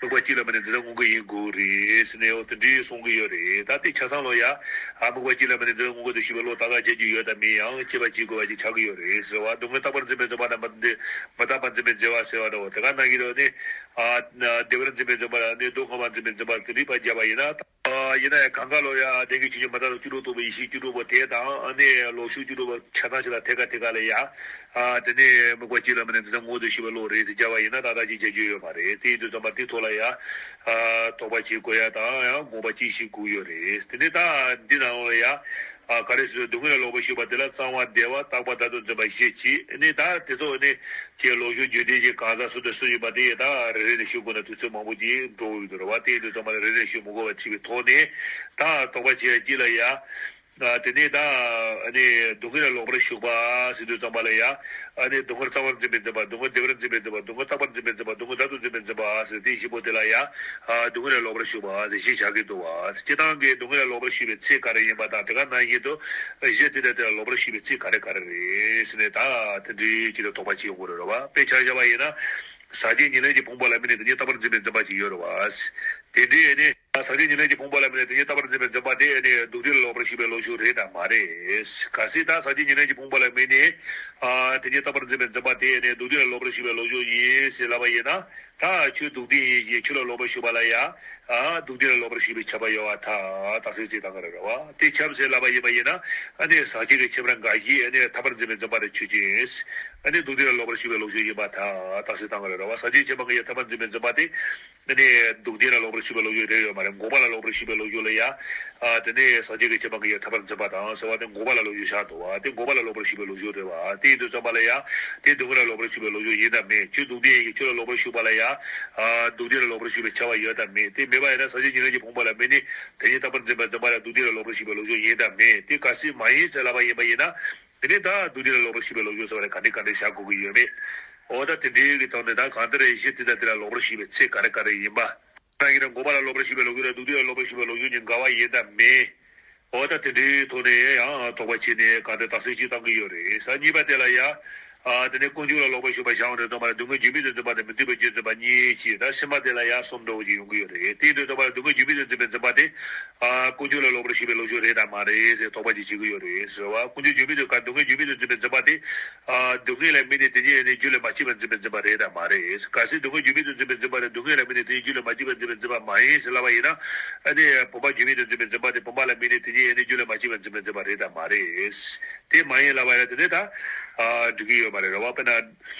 དམིགས་པ་གཅིག་ལ་དམིགས་ནས་འཛིན་སྟངས་དངོས་ཀྱི་ཡིན་དགོས་རེད་ཟེར་ནས། འོ་དེ་འདྲའི་གསུང་གི་ཡོད་རེད། ད་དེ་ཆ་ཚང་ལོ་ཡ། ཨ་དམིགས་པ་གཅིག་ལ་དམིགས་ནས་འཛིན་སྟངས་དངོས་ཀྱི་ལྡོག་ཤེས་པའི་བློ་ཏག་ཏག་བྱེད་རྒྱུ་ཡོད་དམ་མེད་ཡང་དཔྱད་པ་བྱེད་དགོས་པ་ཅིག་ཆགས་ཀྱི་ཡོད་རེད་ཟེར་བ། སྡུག་བསྔལ་རྟག་པར་འཛིན་པའི་འཛིན་པ་དང་། མི་མི་རྟག་པར་འཛིན་པའི་འཛིན་པ་ཟེར་བ་འདྲ་བོ། དེ་ག་ནང་བཞིན་དུ་ནི། ཨ་བདེ་བར་འཛིན་པའི་འཛིན་པ་དང་། ནི་སྡུག་བསྔལ་བར་འཛིན་པའི་འཛིན་པ་དེ་འདྲའི་བར་བརྒྱབ་པ་ཡིན་ན། ཨ་ཡིན་ན་ཡང་གང་ག་ལོ་ཡ་བདེན་བཞིའི་ཆོས་ཅན་མི་རྟག་བཅུ་དྲུག་རྟོགས་པའི་ཡེ་ཤེས་བཅུ་དྲུག་པོ་དེ་དང་། ཨ་ནི་ལོག་ཞུགས་བཅུ་དྲུག་པོ་ཆ་ཚང་ཞིག་ལ་ཐད་ཀ་ཐད་ཀ་ལ་ཡ། ཨ་དེ་ནས་དམིགས་པ་གཅིག་ལ་དམིགས་ནས་འཛིན་སྟངས་དངོས་ཀྱི་ལྡོག་ཤེས་པའི་བློ་རེད་ཟེར་བརྒྱབ་པ་ཡིན་ན། ཏག་ཏག་ཅིག་བྱེད་རྒྱུ་ཡོད་མ་རེད། དེ་ཡིན་དུས་ཙམ་པ་དེའི་ཐོག་ལ་ཡ། ཨ་དོགས་པ་བྱེད་དགོས་ཡ་དང་། ཡང་དགོངས་པ་བཞེས་དགོས་ཀྱི་ཡོད་རེད། དེ་ནས་ད་འདི་ནང་ལ་ཡ། ཨ་ག་རེ་ཟེར། སྡུག་བསྔལ་ལ་ལོག་པར་ཞུགས་པ་དེ་ལ་གཙང་བ་བདེ་བ་རྟག་པ་བདག་ཏུ་འཛིན་པ་བཞི་བྱས། ཨ་ནི་ད་དེ་ཚོ་ནི་ཀྱི་ལོག་ཞུགས་རྒྱུ་འབྲས་ཀྱི་གང་ཟག་སུ་དང་སུ་ཡིན་པ་དེ་ད་རེ་རེ་ནས་ཞུ་དགོས་ན་དུས་ཚོད་མང་པོ་ཅིག་འགྲོ་འོས་ཀྱི་རེད་བ། དེ་ཡིན་དུས་ཙམ་པ་ལ་རེ་རེ་ཞུ་མི་དགོས་པ་བྱས་པའི་ཐོག་ནས། ད་དོགས་པ་བྱེད་ཡ་གཅིག་ལ་ཡ། ཨ་དེ་ནས་ད་ཨ་ནི་སྡུག་བསྔལ་ལ་ལོག་པར་ཞུགས་པ་ཟེར་དུས་ཙམ་པ་ལ་ཡ། ཨ་ནི་སྡུག་བསྔལ་གཙང་བར་འཛིན་པའི་འཛིན་པ། སྡུག་བསྔལ་བདེ་བར་འཛིན་པའི་འཛིན་པ། སྡུག་བསྔལ་རྟག་པར་འཛིན་པའི་འཛིན་པ། སྡུག་བསྔལ་བདག་ཏུ་འཛིན་པའི་འཛིན་པ་ཟེར། དེ་བཞི་པོ་དེ་ལ་ཡ། ཨ་སྡུག་བསྔལ་ལ་ལོག་པར་ཞུགས་པ་ཟེར་བཞི་བཞག་གི་འདུག་བ། སྤྱིར་བཏང་གི་སྡུག་བསྔལ་ལ་ལོག་པར་ཞུགས་པའི་ཚེ་ག་རེ་ཡིན་པ་དང་། དེ་ག་ནང་བཞིན་དུ་གཞི་དེ་དང་དེ་ལ་ལོག་པར་ཞུགས་པའི་ཚེ་ག་རེ་ག་རེ་རེད་ཟེར་ནས། ད་དེ་འདྲའི་ཅིག་ལ་དོགས་པ་བྱེད་ཡོང་གི་རེད་བ། དཔེ་ཆ་བཞག་པ་ཡིན་ན། ཟག་བཅས་ཉེར་ལེན་གྱི་ཕུང་པོ་ལ་དམིགས་ནས་དེ་ཉིད་རྟག་པར་འཛིན་པའི་འཛིན་པ་ཅིག་ཡོད་རེད་བ། དེ་འདྲའི་ནི། ཟག་བཅས་ཉེར་ལེན་གྱི་ཕུང་པོ་ལ་དམིགས་ནས་དེ་ཉིད་རྟག་པར་འཛིན་པའི་འཛིན་པ་དེ་ནི་སྡུག་བདེན་ལ་ལོག་པར་ཞུགས་པའི་ལོག་ཞུགས་རེད་དམ་མ་རེད། གལ་སྲིད་ད་ཟག་བཅས་ཉེར་ལེན་གྱི་ཕུང་པོ་ལ་དམིགས་ནས། ཨ་དེ་ཉིད་རྟག་པར་འཛིན་པའི་འཛིན་པ་དེ་ནི་སྡུག་བདེན་ལ་ལོག་པར་ཞུགས་པའི་ལོག་ཞུགས་ཡིན་ཟེར་ལབ་པ་ཡིན་ན། ད་ཆོས་སྡུག་བདེན་ཡིན་ཞེས་ཆོས་ལ་ལོག་པར་ཞུགས་པ་ལ་ཡ། ཨ་སྡུག་བདེན་ལ་ལོག་པར་ཞུགས་པའི་ཁྱབ་པ་ཡོད་པར་ཐལ། རྟགས་གསལ་གཅིག་བཏང་གི་རེད་བ། དེ་ཁྱབ་ཟེར་ལབ་པ་ཡིན་པ་ཡིན་ན། ཨ་ནི་ཟག་བཅས་ཀྱི་ཁྱད་པར་འགའ་ཞིག་ཨ་ནི་ཐར་པར་འཛིན་པའི་འཛིན་པ་དེ་ཆོས་ཅན། ཨ་ནི་སྡུག་བདེན་ལ་ལོག་པར་ཞུགས་པའི་ལོག་ཞུགས་ཡིན་པར་ཐལ། རྟགས་གསལ་བཏང་གི་རེད་བ། ཟག་བཅས་ཁྱད་པར་འགའ་ཞིག་ཐར་པར་འཛིན་པའི་འཛིན་པ་དེ། ཨ་ནི་སྡུག་བདེན་ལ་ལོག་པར་ཞུགས་པའི་ལོག་ཞུགས་རེད་ཡོད་མ་རེད། འགོག་པ་ལ་ལོག་པར་ཞུགས་པའི་ལོག་ཞུགས་ལ་ཡ། ཨ་དེ་ནས་ཟག་བཅས་ཀྱི་ཁྱད་པར་འགའ་ཞིག་ཐར་པར་འཛིན་པ་དང་ཟེར་བ་དེ་འགོག་པ་ལ་ལོག་ཞུགས་བཞག་འདུག་བ། དེ་འགོག་པ་ལ་ལོག་པར་ཞུགས་པའི་ལོག་ཞུགས་རེད་བ། དེ་ཡིན་དུས་ཙམ་པ་ལ་ཡ། དེ་སྡུག་བསྔལ་ལ་ལོག་པར་ཞུགས་པའི་ལོག་ཞུགས་ཡིན་དམ་མེད། ཆོས་སྡུག་བདེན་ཡིན་གྱི་ཆོས་ལ་ལོག་པར་ཞུགས་པ་ལ་ཡ། ཨ་སྡུག་བདེན་ལ་ལོག་པར་ཞུགས་པའི་ཁྱབ་པ་ཡོད་དམ་མེད། དེ་མེད་པ་ཡིན་ན་ཟག་བཅས་ཉེར་ལེན་གྱི་ཕུང་པོ་ལ་དམིགས་ནས་དེ་ཉིད་རྟག་པར་འཛིན་པའི་འཛིན་པ་ལ་སྡུག་བདེན་ལ་ལོག་པར་ཞུགས་པའི་ལོག་ཞུགས་ཡིན་དམ་མེད། དེ་གལ་སྲིད་མ་ཡིན་ཟེར་ལབ་པ་ཡིན་པ་ཡིན་ན། དེ་ནས་ད་སྡུག་བདེན་ལ་ལོག་པར་ཞུགས་པའི་ལོག་ཞུགས་ཟེར་བ་ལ་ག་འདྲ་ག་འདྲ་བཞག་དགོས་ཀྱི་ཡོད་མེད། འོ་ད་དེ་འདྲའི་གི་ཐོག་ནས་ད་གང་ལྟར་གཞི་དེ་དང་དེ་ལ་ལོག་པར་ཞུགས་པའི་ཚེ་ག་རེ་ག་རེ་ཡིན་པ། ད་ཡིན་ན་འགོག་པ་ལ་ལོག་པར་ཞུགས་པའི་ལོག་ཞུགས་དང་སྡུག་བདེན་ལ་ལོག་པར་ཞུགས་པའི་ལོག་ཞུགས་གཉིས་འགལ་བ་ཡིན་དམ་མེད། འོ་ད་དེ་འདྲའི་ཐོག་ནས་ཡང་དོགས་པ་བྱས་ནས་གང་ལྟར་རྟགས་གསལ་གཅིག་བཏང་གི་ཡོད་རེད། ས་གཉིས་པ་དེ་ལ་ཡ། ཨ་དེ་ནས་ཀུན་འབྱུང་ལ་ལོག་པར་ཞུགས་པ་བཞག་འོང་དུས་ཙམ་པ་ལ་སྡུག་བསྔལ་རྒྱུ་མེད་དུ་འཛིན་པ་དང་མི་འདོད་པའི་རྒྱུར་འཛིན་པ་གཉིས་ཀྱིས། ད་གསུམ་པ་དེ་ལ་ཡ་གསུམ་འདྲ་བོ་ཅིག་ཡོང་གི་ཡོད་རེད། དེ་ཡིན་དུས་ཙམ་པ་ལ་སྡུག་བསྔལ་རྒྱུ་མེད་དུ་འཛིན་པའི་འཛིན་པ་དེ། ཨ་ཀུན་འབྱུང་ལ་ལོག་པར་ཞུགས་པའི་ལོག་ཞུགས་རེད་དམ་མ་རེད་ཟེར་དོགས་པ་ཅིག་བྱེད་ཀྱི་ཡོད་རེད་ཟེར་བ། ཀུན་འབྱུང་རྒྱུ་མེད་དུ་ག་སྡུག་བསྔལ་རྒྱུ་མེད་དུ་འཛིན་པའི་འཛིན་པ་དེ། ཨ་སྡུག་བསྔལ་ལ་དམིགས་ནས་དེ་ཉིད་ཡེ་ནས་རྒྱུ་ལས་མ་སྐྱེས་པར་འཛིན་པའི་འཛིན་པ་རེད་དམ་མ་རེད། གལ་སྲིད་སྡུག་བསྔལ་རྒྱུ་མེད་དུ་འཛིན་པའི་འཛིན་པ་དེ་སྡུག་བསྔལ་ལ་དམིགས་ནས་དེ་ཉིད་རྒྱུ་ལས་མ་སྐྱེས་པར་འཛིན་པའི་འཛིན་པ་མ་ཡིན་ཟེར་ལབ་པ་ཡིན་ན། ཨ་ནི་བུམ་པ་རྒྱུ་མེད་དུ་འཛིན་པའི་འཛིན་པ་དེ་བུམ་པ་ལ་དམིགས་ནས་དེ་ཉིད་ཡེ་ནས་རྒྱུ་ལས་མ་སྐྱེས་པར་འཛིན་པའི་འཛིན་པ་རེད་དམ་མ་རེད། དེ་མ་ཡིན་ལབ་པ་ཡིན་ན་དེ་ནས་ད། ཨ་འགྲིག་གི་ཡོད་མ་རེད། རེད་བ། དཔེར་ན།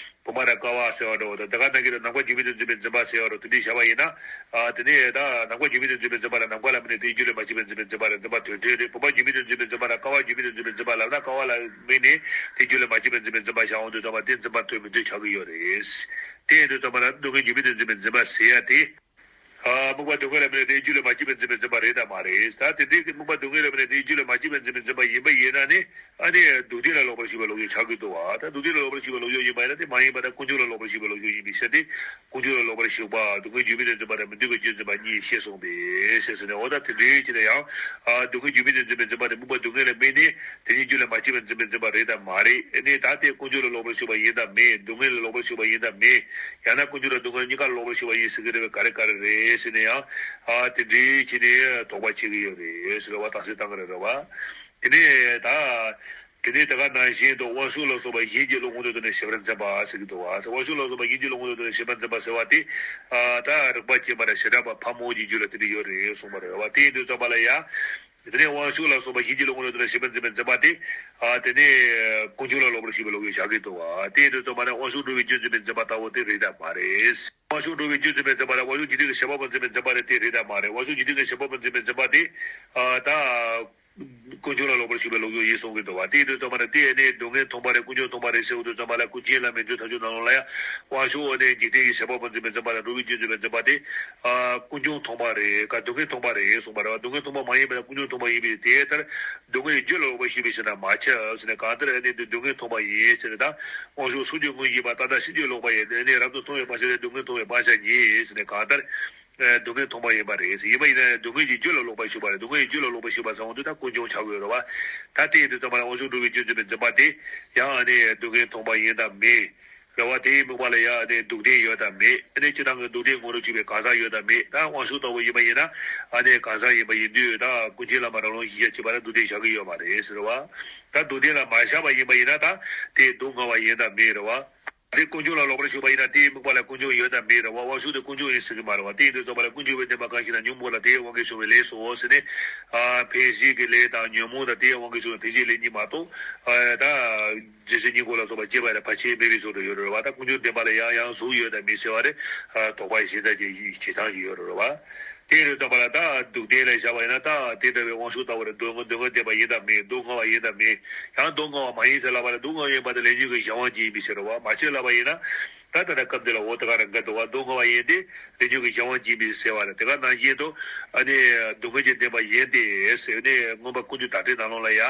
བུམ་པ་དང་ཀ་བ་ཟེར་བ་འདྲ་བོ་དང་། དེ་ག་ནང་བཞིན་དུ་ནམ་མཁའ་རྒྱུ་མེད་དུ་འཛིན་པའི་འཛིན་པ་ཟེར་བ་འདྲ་བོ་དེ་འདྲ་བཞག་པ་ཡིན་ན། ཨ་དེ་ནས་ད་ནམ་མཁའ་རྒྱུ་མེད་དུ་འཛིན་པའི་འཛིན་པ་ལ་ནམ་མཁའ་ལ་དམིགས་ནས་དེའི་རྒྱུ་ལས་མ་སྐྱེས་པའི་འཛིན་པའི་འཛིན་པ་རེད། འཛིན་པ་དོན་མཐུན་རེད། བུམ་པ་རྒྱུ་མེད་དུ་འཛིན་པའི་འཛིན་པ་དང་ཀ་བ་རྒྱུ་མེད་དུ་འཛིན་པའི་འཛིན་པ་ལབ་ན། ཀ་བ་ལ་དམིགས་ནས་དེའི་རྒྱུ་ལས་མ་སྐྱེས་པའི་འཛིན་པའི་འཛིན་པ་བཞག་འོང་དུས་ཙམ་པ་དེ་འཛིན་པ་དོན་མི་མཐུན་ཆགས་ཀྱི་ཡོད་རེད། དེ་ཡིན་དུས་ཙམ་པ་ལ་སྡུག་བསྔལ་རྒྱུ་མེད་དུ་འཛིན་པའི་འཛིན་པ་ཟེར་ཡ་དེ། ཨ་རྨུགས་པ་སྡུག་བསྔལ་ལ་དམིགས་ནས་དེའི་རྒྱུ་ལ་མ་སྐྱེས་པར་འཛིན་པའི་འཛིན་པ་རེད་དམ་མ་རེད། ད་དེ་འདྲའི་རྨུགས་པ་སྡུག་བསྔལ་ལ་དམིགས་ནས་དེའི་རྒྱུ་ལ་མ་སྐྱེས་པར་འཛིན་པའི་འཛིན་པ་ཡིན་པ་ཡིན་ན་ནི། ཨ་ནི་སྡུག་བདེན་ལ་ལོག་པར་ཞུགས་པའི་ལོག་རྒྱུ་ཆགས་ཀྱི་འདུག་བ། ད་སྡུག་བདེན་ལ་ལོག་པར་ཞུགས་པའི་ལོག་རྒྱུ་ཡིན་པ་ཡིན་ན་དེ་མ་ཡིན་པ་དང་ཀུན་འབྱུང་ལ་ལོག་པར་ཞུགས་པའི་ལོག་རྒྱུ་ཡིན་པའི་ཕྱིར་ཏེ། ཀུན་འབྱུང་ལ་ལོག་པར་ཞུགས་པ་སྡུག་བསྔལ་རྒྱུ་མེད་དུ་འཛིན་པ་དང་མི་སྡུག་པའི་རྒྱུར་འཛིན་པ་གཉིས་ཞེས་གསུངས་པས་ཞེས་ཟེར་ནས། འོ་ད་དེ་འདྲའི་ཕྱིར་ན་ཡང་། ཨ་སྡུག་བསྔལ་རྒྱུ་མེད་དུ་འཛིན་པའི་འཛིན་པ་དེ་རྨུགས་པ་སྡུག་བསྔལ་ལ་དམིགས་ནས་དེ་ཉིད་རྒྱུ་ལ་མ་སྐྱེས་པར་འཛིན་པའི་འཛིན་པ་རེད་དམ་མ་རེད། ཨ་ནི་ད་དེ་ཀུན་འབྱུང་ལ་ལོག་པར་ཞུགས་པ་ཡིན་དམ་མིན། སྡུག་བསྔལ་ལ་ལོག་པར་ཞུགས་པ་ཡིན་དམ་མིན། ཡང་ན་ཀུན་འབྱུང་དང་སྡུག་བསྔལ་གཉིས་ཀ་ལ་ལོག་པར་ཞུགས་པ་ཡིན་ཟེར་གྱི་རེད་པས། ག་རེ་ག་རེ་རེད་ཟེར་ནས་ཡང་། ཨ་དེ་འདྲའི་ཕྱིར་ནི་དོགས་པ་བྱེད་ཀྱི་ཡོད་རེད་ཟེར་བ་རྟགས་གསལ་བཏང་གི་རེད་རེད་བ། དེ་ནས་ད། དེ་ནས་དེ་ག་ནང་བཞིན་དུ་དབང་ཕྱུག་ལ་སོགས་པ་གཞན་གྱི་བློ་མངོན་དུ་གྱུར་ནས་ཞེན་པར་འཛིན་པ་ཟེར་གྱི་འདུག་བ། དབང་ཕྱུག་ལ་སོགས་པ་གཞན་གྱི་བློ་མངོན་དུ་གྱུར་ནས་ཞེན་པར་འཛིན་པ་ཟེར་བ་དེ། ཨ་ད་རིག་པ་སྐྱེས་པ་ར་བྱེ་བྲག་པ་ཕག་མོ་གི་རྒྱུད་ལ་དེ་འདྲ་ཡོད་རེད་གསུངས་པ་རེད་བ། དེ་ཡིན་དུས་ཙམ་པ་ལ་ཡ། དེ་ནས་དབང་ཕྱུག་ལ་སོགས་པ་གཞན་གྱི་བློ་མངོན་དུ་གྱུར་ནས་ཞེན་པར་འཛིན་པའི་འཛིན་པ་དེ། ཨ་དེ་ནས་ཀུན་འབྱུང་ལ་ལོག་པར་ཞུགས་པའི་ལོག་རྒྱུ་ཆགས་ཀྱི་འདུག་བ། དེ་ཡིན་དུས་ཙམ་པ་ལ་དབང་ཕྱུག་འགྲོ་བའི་རྒྱུར་འཛིན་པའི་འཛིན་པ་ལྟ་བུ་དེ་རེད་དམ་མ་རེད། དབང་ཕྱུག་འགྲོ་བའི་རྒྱུར་འཛིན་པའི་འཛིན་པ་ལ་དབང་ཕྱུག་འཇིག་རྟེན་གྱི་བྱེད་པ་པོར་འཛིན་པའི་འཛིན་པ་རེད་དེ་རེད་དམ་མ་རེད། དབང་ཕྱུག་འཇིག་རྟེན་གྱི་བྱེད་པ་པོར་འཛིན་པའི་འཛིན་པ་དེ། ཨ་ད། ཀུན་འབྱུང་ལ་ལོག་པར་ཞུགས་པའི་ལོག་རྒྱུ་ཡིན་གསུང་གི་འདུག་བ། དེ་ཡིན་དུས་ཙམ་པ་ལ་དེ་ནས་སྡུག་བསྔལ་མཐོང་བ་རེད། ཀུན་འབྱུང་མཐོང་བ་རེད་ཟེར་དུས་ཙམ་པ་ལ་ཀུན་མཁྱེན་བླ་མའི་མདོའི་མཐའ་དཔྱོད་ནང་ལོགས་ལ་ཡང་། དབང་ཕྱུག་འོ་ནས་འཇིག་རྟེན་གྱི་བྱེད་པ་པོར་འཛིན་པའི་འཛིན་པ་དང་འགྲོ་བའི་རྒྱུར་འཛིན་པའི་འཛིན་པ་དེ། ཨ་ཀུན་འབྱུང་མཐོང་བ་རེད་ཀ་སྡུག་བསྔལ་མཐོང་བ་རེད་གསུངས་པ་རེད་བ། སྡུག་བསྔལ་མཐོང་བ་མ་ཡིན་པ་ལ་ཀུན་འབྱུང་མཐོང་བ་ཡིན་པས་དེ་ལྟར། སྡུག་བསྔལ་གྱི་རྒྱུ་ལ་ལོག་པར་ཞུགས་པའི་ཕྱིར་ན་མ་ཁྱབ་ཟེར་ནས། གང་ལྟར་ཨ་ནི་འདི་སྡུག་བསྔལ་མཐོང་བ་ཡིན་ཟེར་ནས་ད། དབང་ཕྱུག་སོགས་ཀྱི་དངོས་གཞི་པ་ཏག་ཏག་ཤེས་བྱའི་ལོག་པ་ཡིན། དེ་ནས་རབ་ཏུ་མཐོང་བའི་སྤང་བྱ་དེ་སྡུག་བསྔལ་མཐོང་བའི་སྤང་བྱ་ཉིད་ཟེར་ནས། གང་ལྟར། ཨ་སྡུག་བསྔལ་མཐོང་བ་ཡིན་པ་རེད། ཡིན་པ་ཡིན་ན་སྡུག་བསྔལ་གྱི་རྒྱུ་ལ་ལོག་པར་ཞུགས་པ་རེད། སྡུག་བསྔལ་གྱི་རྒྱུ་ལ་ལོག་པར་ཞུགས་པ་ཟེར་བ་དེ་ད་ཀུན་འབྱུང་ཆགས་ཀྱི་ཡོད་རེད་བ། ད་དེ་ཡིན་དུས་ཙམ་པ་ལ་དབང་ཕྱུག་འགྲོ་བའི་རྒྱུར་འཛིན་པའི་འཛིན་པ་དེ། ཡང་ཨ་ནི་སྡུག་བསྔལ་མཐོང་བ་ཡིན་དམ་མིན། རེད་བ། དེའི་དམིགས་པ་ལ་ཡང་ཨ་ནི་སྡུག་བདེན་ཡོད་དམ་མེད། ཨ་ནི་སྤྱིར་བཏང་གི་སྡུག་བདེན་ངོ་རུ་ཆུད་པའི་གང་ཟག་ཡོད་དམ་མེད། ད་དབང་ཕྱུག་ལྟ་བུ་ཡིན་པ་ཡིན་ན། ཨ་ནི་གང་ཟག་ཡིན་པ་ཡིན་དུས་ད་ཀུན་མཁྱེན་བླ་མ་རང་ལུགས་གཞི་བྱས་བྱས་པ་ལ་སྡུག་བདེན་བཞག་གི་ཡོད་མ་རེད་ཟེར་བ། ད་སྡུག་བདེན་ལ་མ་བཞག་པ་ཡིན་པ་ཡིན་ན་ད། དེ་སྡུག་བསྔལ་བ་ཡིན་དམ་མིན་རེད་བ། དེ་ཀུན་འབྱུང་ལ་ལོག་པར་ཞུགས་པ་ཡིན་ན་དེའི་དམིགས་པ་ལ་ཀུན་འབྱུང་ཡོད་དམ་མེད་རེད་བ། དབང་ཕྱུག་དེ་ཀུན་འབྱུང་ཡིན་ཟེར་གྱི་མ་རེད་བ། དེ་ཡིན་དུས་ཙམ་པ་ལ་ཀུན་འབྱུང་བའི་བདེན་པ་གང་ཞིག་ན་ཉོན་མོངས་ལ་དེའི་དབང་གིས་བྱུང་བའི་ལས་སོ་ཟེར་ནས། ཨ་འཕེན་བྱེད་ཀྱི་ལས་དང་ཉོན་མོངས་དང་དེའི་དབང་གིས་བྱུང་བའི་འཕེན་བྱེད་ལས་གཉིས་མ་གཏོགས། ཨ་ད་རྫས་སེལ་གཉིས་འགོག་ལ་སོགས་པ་སྐྱེ་བ་ལ་ཕར་ཕྱིན་མེད་པའི་བཟོ་འདྲ་ཡོད་རེད་བ། ད་ཀུན་འབྱུང་བདེན་པ་ལ་ཡང་ཡང་གཟུགས་ཡོད་དམ་མེད་ཟེར་བ་རེད། ཨ་དོགས་པ་གཞན་དག་ཅིག་བྱེད་སྟངས་ཤིག་ཡོད་རེད་བ། དེ་ཡིན་དུས་ཙམ་པ་ལ་ད་སྡུག་བདེན་ལ་བཞག་པ་ཡིན་ན་ད་དེ་འདྲ་བའི་དབང་ཕྱུག་ལྟ་བུ་རེད། སྡུག་བསྔལ་སྡུག་བསྔལ་བདེན་པ་ཡིན་དམ་མིན། སྡུག་བསྔལ་བ་ཡིན་དམ་མིན། ཡང་སྡུག་བསྔལ་བ་མ་ཡིན་ཟེར་ལབ་པ་ལ་སྡུག་བསྔལ་ཡིན་པ་དེ་ལས་ཉོན་གྱི་གཞན་དབང་ཅན་ཡིན་པའི་ཕྱིར་རོ། མ་བྱས་ལབ་པ་ཡིན་ན། ད་ད་ལྟ་སྐབས་འདི་ལ་འོ་ད་ག་རང་འགལ་འདུག་བ། སྡུག་བསྔལ་བ་ཡིན་ཏེ་ལས་ཉོན་གྱི་གཞན་དབང་ཅན་ཡིན་པའི་ཟེར་བ་རེད། དེ་ག་ནང་བཞིན་དུ་ཨ་ནི་སྡུག་བསྔལ་གྱི་བདེན་པ་ཡིན་ཏེ་ཟེར་ནས་མངོན་པ་ཀུན་བཏུས་བརྡ་སྤྲོད་ནང་ལོགས་ལ་ཡ།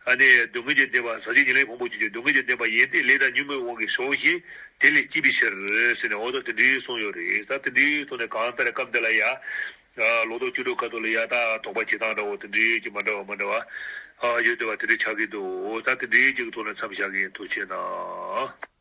ཨ་ནི་སྡུག་བསྔལ་གྱི་བདེན་པ་ཟག་བཅས་ཉེར་ལེན་ཕུང་པོ་ཆོས་ཅན། སྡུག་བསྔལ་གྱི་བདེན་པ་ཡིན་ཏེ་ལས་དང་ཉོན་མོངས་དབང་གིས་བྱུང་ཞིང་དེ་ལས་སྐྱེས་པའི་ཕྱིར་ཟེར་ནས་འོ་ད་དེ་འདྲའི་གསུངས་ཡོད་རེད། ད་དེ་འདྲའི་ཐོག་ནས་གང་ལྟར་སྐབས་འདི་ལ་ཡ། ལོ་ཏོག་བཅུ་དྲུག་ཁ་ཐོག་ལ་ཡ་ད་དོགས་པ་བྱེད་སྟངས་འདྲ་བོ་དེ་འདྲའི་ཅིག་མ་འདྲ་བ་མ་འདྲ་བ་ཡོད་བསྡད་པ་དེ་འདྲའི་ཆགས་ཀྱི་འདུག་ད་དེ་འདྲའི་ཅིག་ཐོག་ནས་མཚམས་བཞག་གི་ཡིན། ཐུགས་རྗེ་གནང་།